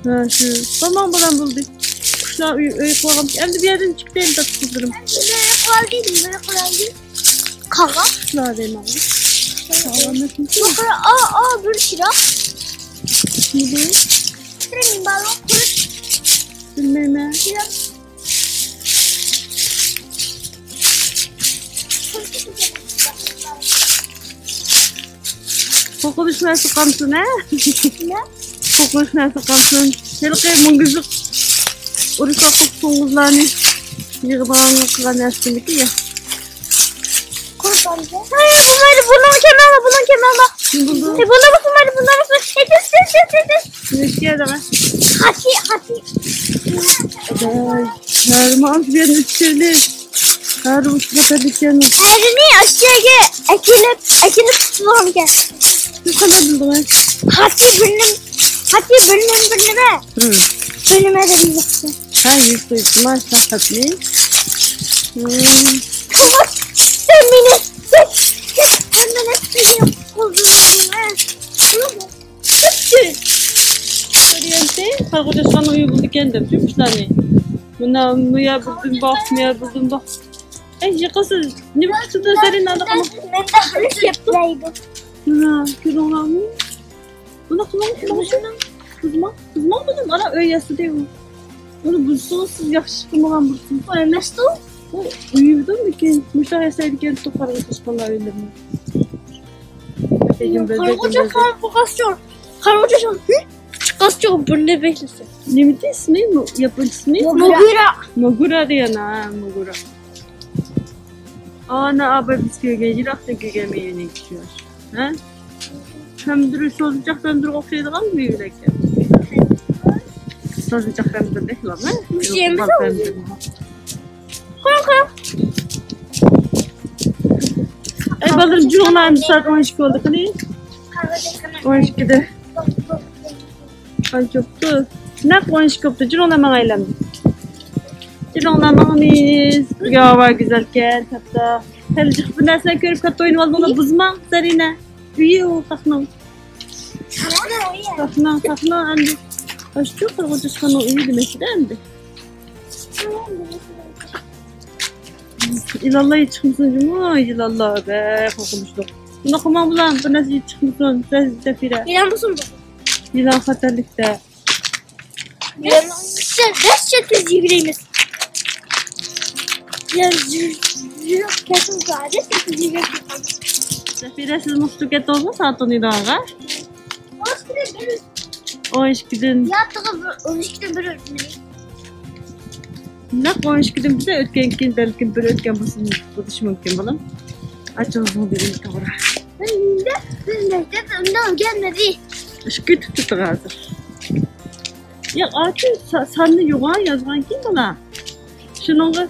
ھە، شۇ. بارماڭ، بالام، بولدى. قۇشلار ئۆي، ئۆي قۇرغان. ئەمدى بۇ يەردىن چىقىپ كەتتۇق، قىزلىرىم. ئەمدى بىر قۇرالدى، بىر قۇرالدى. قاغا. قۇشلار دەيمەن. قاغا ئەمەسمىكىن؟ بۇ قارا، ئا، ئا، بىر شىراق. نېمە؟ ترېنىنگ بالون قۇرۇش. بىلمەيمەن. شىراق. قورقۇنچ نەرسە قالمىسۇن، ھە؟ نېمە؟ قورقۇنچ نەرسە قالمىسۇن. ھېلىقى مۈڭگۈزلۈك ئۇرۇش ۋاقتىدا توڭگۇزلارنى يىغىدىغان قىلغان نەرسىمىكى يا؟ قورقۇنچ. ھەي، بولمايدۇ، بۇنىڭ كەمەڭ بار، بۇنىڭ كەمەڭ بار. نېمە بولدى؟ ھەي، بۇنىڭ بولمايدۇ، بۇنىڭ بولمايدۇ. ئېتىز، ئېتىز، ئېتىز، ئېتىز. نېمە ئىش كەلدىڭ؟ خاسى، خاسى. ئەدەي، ھەرمۇ ئاشۇ يەرنى چۈشۈرۈپ. ھەرمۇ خەتەرلىك ئىكەن. ھەرىنى ئاشۇ يەرگە ئەكېلىپ، ئەكېلىپ تۇتۇلغان ئىكەن. سىز قانداق بىلدىڭىز؟ خاسى بىر نېمە، خاسى بىر نېمە، بىر نېمە. ھىم. بىر نېمە دەپ يېزىپتۇ. ھە، يېزىپ قويۇپتىما شۇ خەتنى. ھىم. سەن مېنى، سەن، سەن مېنى قولدىن. كۆرگەنتى، قارىغۇ چاشقاننىڭ ئۆيى بولىدىكەن دەپ، شۇ قۇشلارنى. مۇنا، مۇيا بىردىن باق، مۇيا بىردىن باق. ئەي، يېقىنسىز، نېمە كۈتىدۇ، زەرىنە، ئانداق قىلما. مەندە خېلى كەپلەيدۇ. مۇنا، كۆردۈڭلارمۇ؟ بۇنى قىلماڭ، قىلماڭ. قىزماڭ، قىزماڭ بۇنى، مانا ئۆي ياسىدى ئۇ. بۇنى بۇزسىڭىز، سىز ياخشى ئىش قىلمىغان بولىسىز. ئۇ ئەمەستۇ؟ ئۇ ئۆيىدۇ، لېكىن مۇشۇنداق ياسايدىكەن، توپ قارىغۇ چاشقانلار ئۆيلىرىنى. قارىغۇ چاشقان بولغاچقا، قارىغۇ چاشقان، ھە؟ چىققاچقا بۇرنى بەكلىسە. نېمىدى ئىسمى؟ مۇ-، ياپونچە ئىسمى؟ موگۇرا. موگۇرا دېگەن، ھە، موگۇرا. ئانا، ئاباي بىز كۆرگەن، يىراقتىن كۆرگەن مېۋىنىڭ كۈچى بار. ھە؟ تەندۈر، سوزۇلچاق تەندۈرگە ئوخشايدىغان مېۋىلەر ئىكەن. سوزۇلچاق تەندۈردەك بولامدۇ؟ مۇشۇ يەرمىز بال ئۇ؟ تەندۈر. قويۇڭ، قويۇڭ. ئەي بالىلىرىم، جۇڭلارنى سائەت ئون ئىككى بولدى قېنى. ئون ئىككىدە. قانچە بوپتۇ؟ نەق ئون ئىككى بوپتۇ. جۇرۇڭلار ماڭايلى ئەمدى. جۇرۇڭلار ماڭىمىز. بۈگۈن ھاۋا گۈزەلكەن، تاپتا. خېلى جىق بىر نەرسىلەرنى كۆرۈپ كەتتى، ئوينىۋالدىڭلار. بۇزماڭ، زەرىنە. ئۆيى ئۇ تاقنىڭ. تاقنىڭ، تاقنىڭ ئەمدى. ئاشۇ قارىغۇ چاشقاننىڭ ئۆيى دېمەكچىدە ئەمدى. يىلانلار چىقمىسۇن جۇمۇ، يىلانلار بەك قورقۇنچلۇق. بۇنداق قىلماڭ بۇلار، بىر نەرسە چىقمىسۇن، زەفىرە. يىلان بولسۇن بۇ. يىلان خەتەرلىكتە. دەھشەت، دەھشەت تېز يۈگۈرىمىز. يا، يۈ-، يۈ-، كەتسۇن، دەھشەت تېز يۈگۈرۈپ كەتسۇن. زەفىرە، سىز مۇشۇ كەتتىڭىزمۇ سائەت ئون ئىدىغانغا؟ ئون ئىككىدىن. ياتىغى بىر، ئون ئىككىدىن بىر ئۆتمىدى. نەق ئون ئىككىدىن بىر ئۆتكەن كېيىن بەلكىم بىر ئۆتكەن بولسۇن، بولۇشى مۇمكىن، بالام. ئاچىڭىزنىڭ دېگىنى توغرا. بىز، بىز مەكتەپتە ئۇنداق ئۆگەنمىدى. ئىككى تۇتتۇق ھازىر. ياق، ئاچۇ سا-، ساننى يوغان يازغانكىن بالا. شۇنىڭغا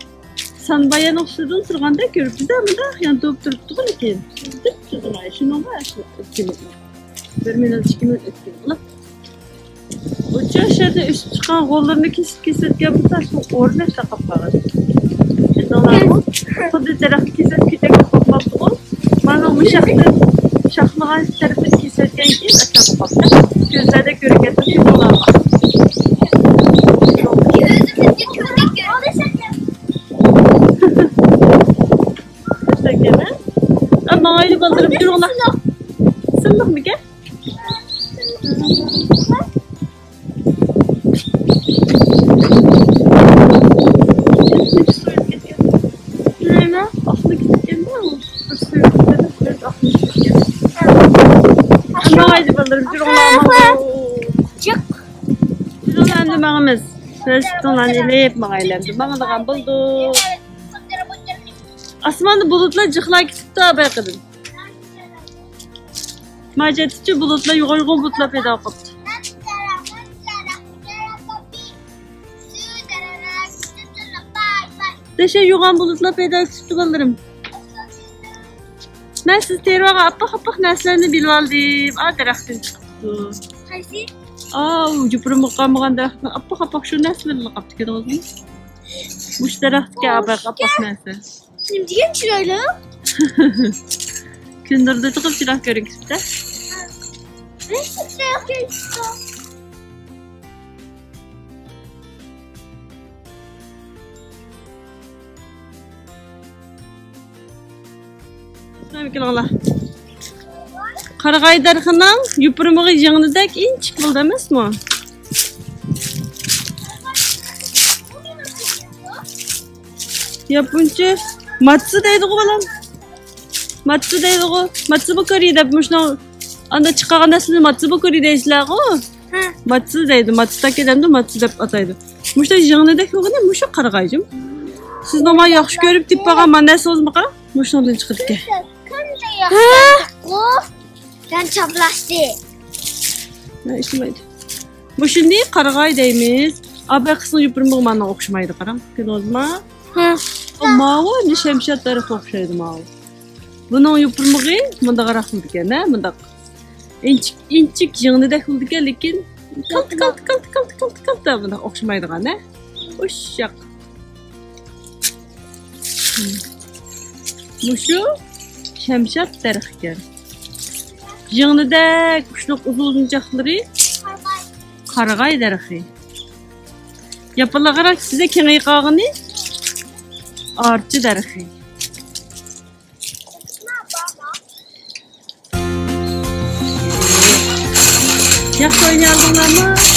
سان باياننىڭ ئۈستىدىن تۇرغاندا كۆرۈپ، بىزدە مۇنداق يانتۇرۇپ تۇرۇپتۇغۇ لېكىن. دەپ تۇردۇم، شۇنىڭغا ئاشۇ ئۆتكىلى. بىر مىنۇت، ئىككى مىنۇت ئۆتكىلى. ئۇچۇ شۇ يەردە ئۆسۈپ چىققان غوللىرىنى كېسىپ كېسىۋەتكەن بولسا، شۇ ئورنەك تاقاپ قالغان. كۆردۈڭلارمۇ؟ خۇددى دەرەخنى كېسىپ كېتەككە قوپماپتىغۇ. مانا مۇشاقتىن شاخلىغان تەرىپىنى كېسىۋەتكەن كېيىن ئاشۇنداق قاپتۇ. كۆزلەردە كۆرۈنگەن تۇرۇڭلارغا. كۆزۈمۈزگە كۆرۈنگەن. ئە، ماڭايلى بالىلىرىم، يۈرۈڭلار. سىللىقمىكەن؟ نېمە؟ ئاقلىق كەتكەندە ئۇ. ماڭايلى بالىلىرىم، يۈرۈڭلار. جىق. يۈرۈڭلار، ئەمدى ماڭىمىز. رەسىپتىڭلارنى ئېلىپ ماڭايلى، ئەمدى ماڭىدىغان بولدۇق. ئاسماندا بۇلۇتلار جىقلاپ كېتىپتۇ بايىقىدىن. ماجەتتىچۇ بۇلۇتلار، يوغان يوغان بۇلۇتلار پەيدا بولۇپ قاپتۇ. دەشە يوغان بۇلۇتلار پەيدا بولۇپ قاپتۇ بالىلىرىم. مەن سىز تېرىۋالغان ئاپئاق ئاپئاق نەرسىلەرنى بىلىۋالدىم. ئا، دەرەختىن چىقىپتۇ. قايسى؟ ئاۋۇ يوپۇرمىقى قالمىغان دەرەختىن ئاپئاق ئاپئاق شۇ نەرسىلەرلا قاپتۇ، كۆردىڭىزمۇ؟ مۇشۇ دەرەختتىكى ئاپئاق ئاپئاق نەرسە. نېمە دېگەن چىرايلىق؟ كۈندۈردە چىقىپ چىراغ كۆرۈنۈپ كېتىپتۇ. قارىغاي دەرىخىنىڭ يوپۇرمىقى يىڭنىدەك ئىنچىكە بولدى ئەمەسمۇ؟ ياپونچە ماتسۇ دەيدىغۇ بالام. ماتسۇ دەيدىغۇ. ماتسۇ بوكورى دەپ مۇشۇنىڭ ئاندا چىقارغان نەرسىنى ماتسۇ بوكورى دەيسىلەرغۇ. ھە. ماتسۇ دەيدۇ. ماتسۇ تاكى دەمدۇ، ماتسۇ دەپ ئاتايدۇ. مۇشۇ يىڭنىدەك بولغىنى مۇشۇ قارىغايجىم. سىز نورمال ياخشى كۆرۈپ تېپىپ ئالغان مانا نەرسىڭىزمۇ قاراڭ. مۇشۇنىڭدىن چىقىدىكەن. كۈندە ياخشى. ھە؟ جان چاپلاشتى. ھە، ئىشلىمەيدۇ. مۇشۇنى قارىغاي دەيمىز. ئاباقىسىنىڭ يوپۇرمىقى مانا ئوخشىمايدۇ، قاراڭ. كۆردىڭىزمۇ؟ ھە. ماۋۇ ئەمدى شەمشاد دەرىخىگە ئوخشايدۇ، ماۋۇ. بۇنىڭ يوپۇرمىقى مۇنداقراق بولىدىكەن، ھە، مۇنداق. ئىنچىك، ئىنچىك يىڭنىدەك بولىدىكەن، لېكىن كالتە، كالتە، كالتە، كالتە، كالتە، كالتە، مۇنداق ئوخشىمايدىغان، ھە. ئۇششاق. مۇشۇ شەمشاد دەرىخى ئىكەن. يىڭنىدەك ئۇچلۇق ئۇزۇن ئۇزۇنچاقلىرى قارىغاي دەرىخى. ياپىلاقراق بىزدە كېڭىيىپ قالغىنى ئارچا دەرىخى. ياخشى ئوينىيالدىڭلارمۇ؟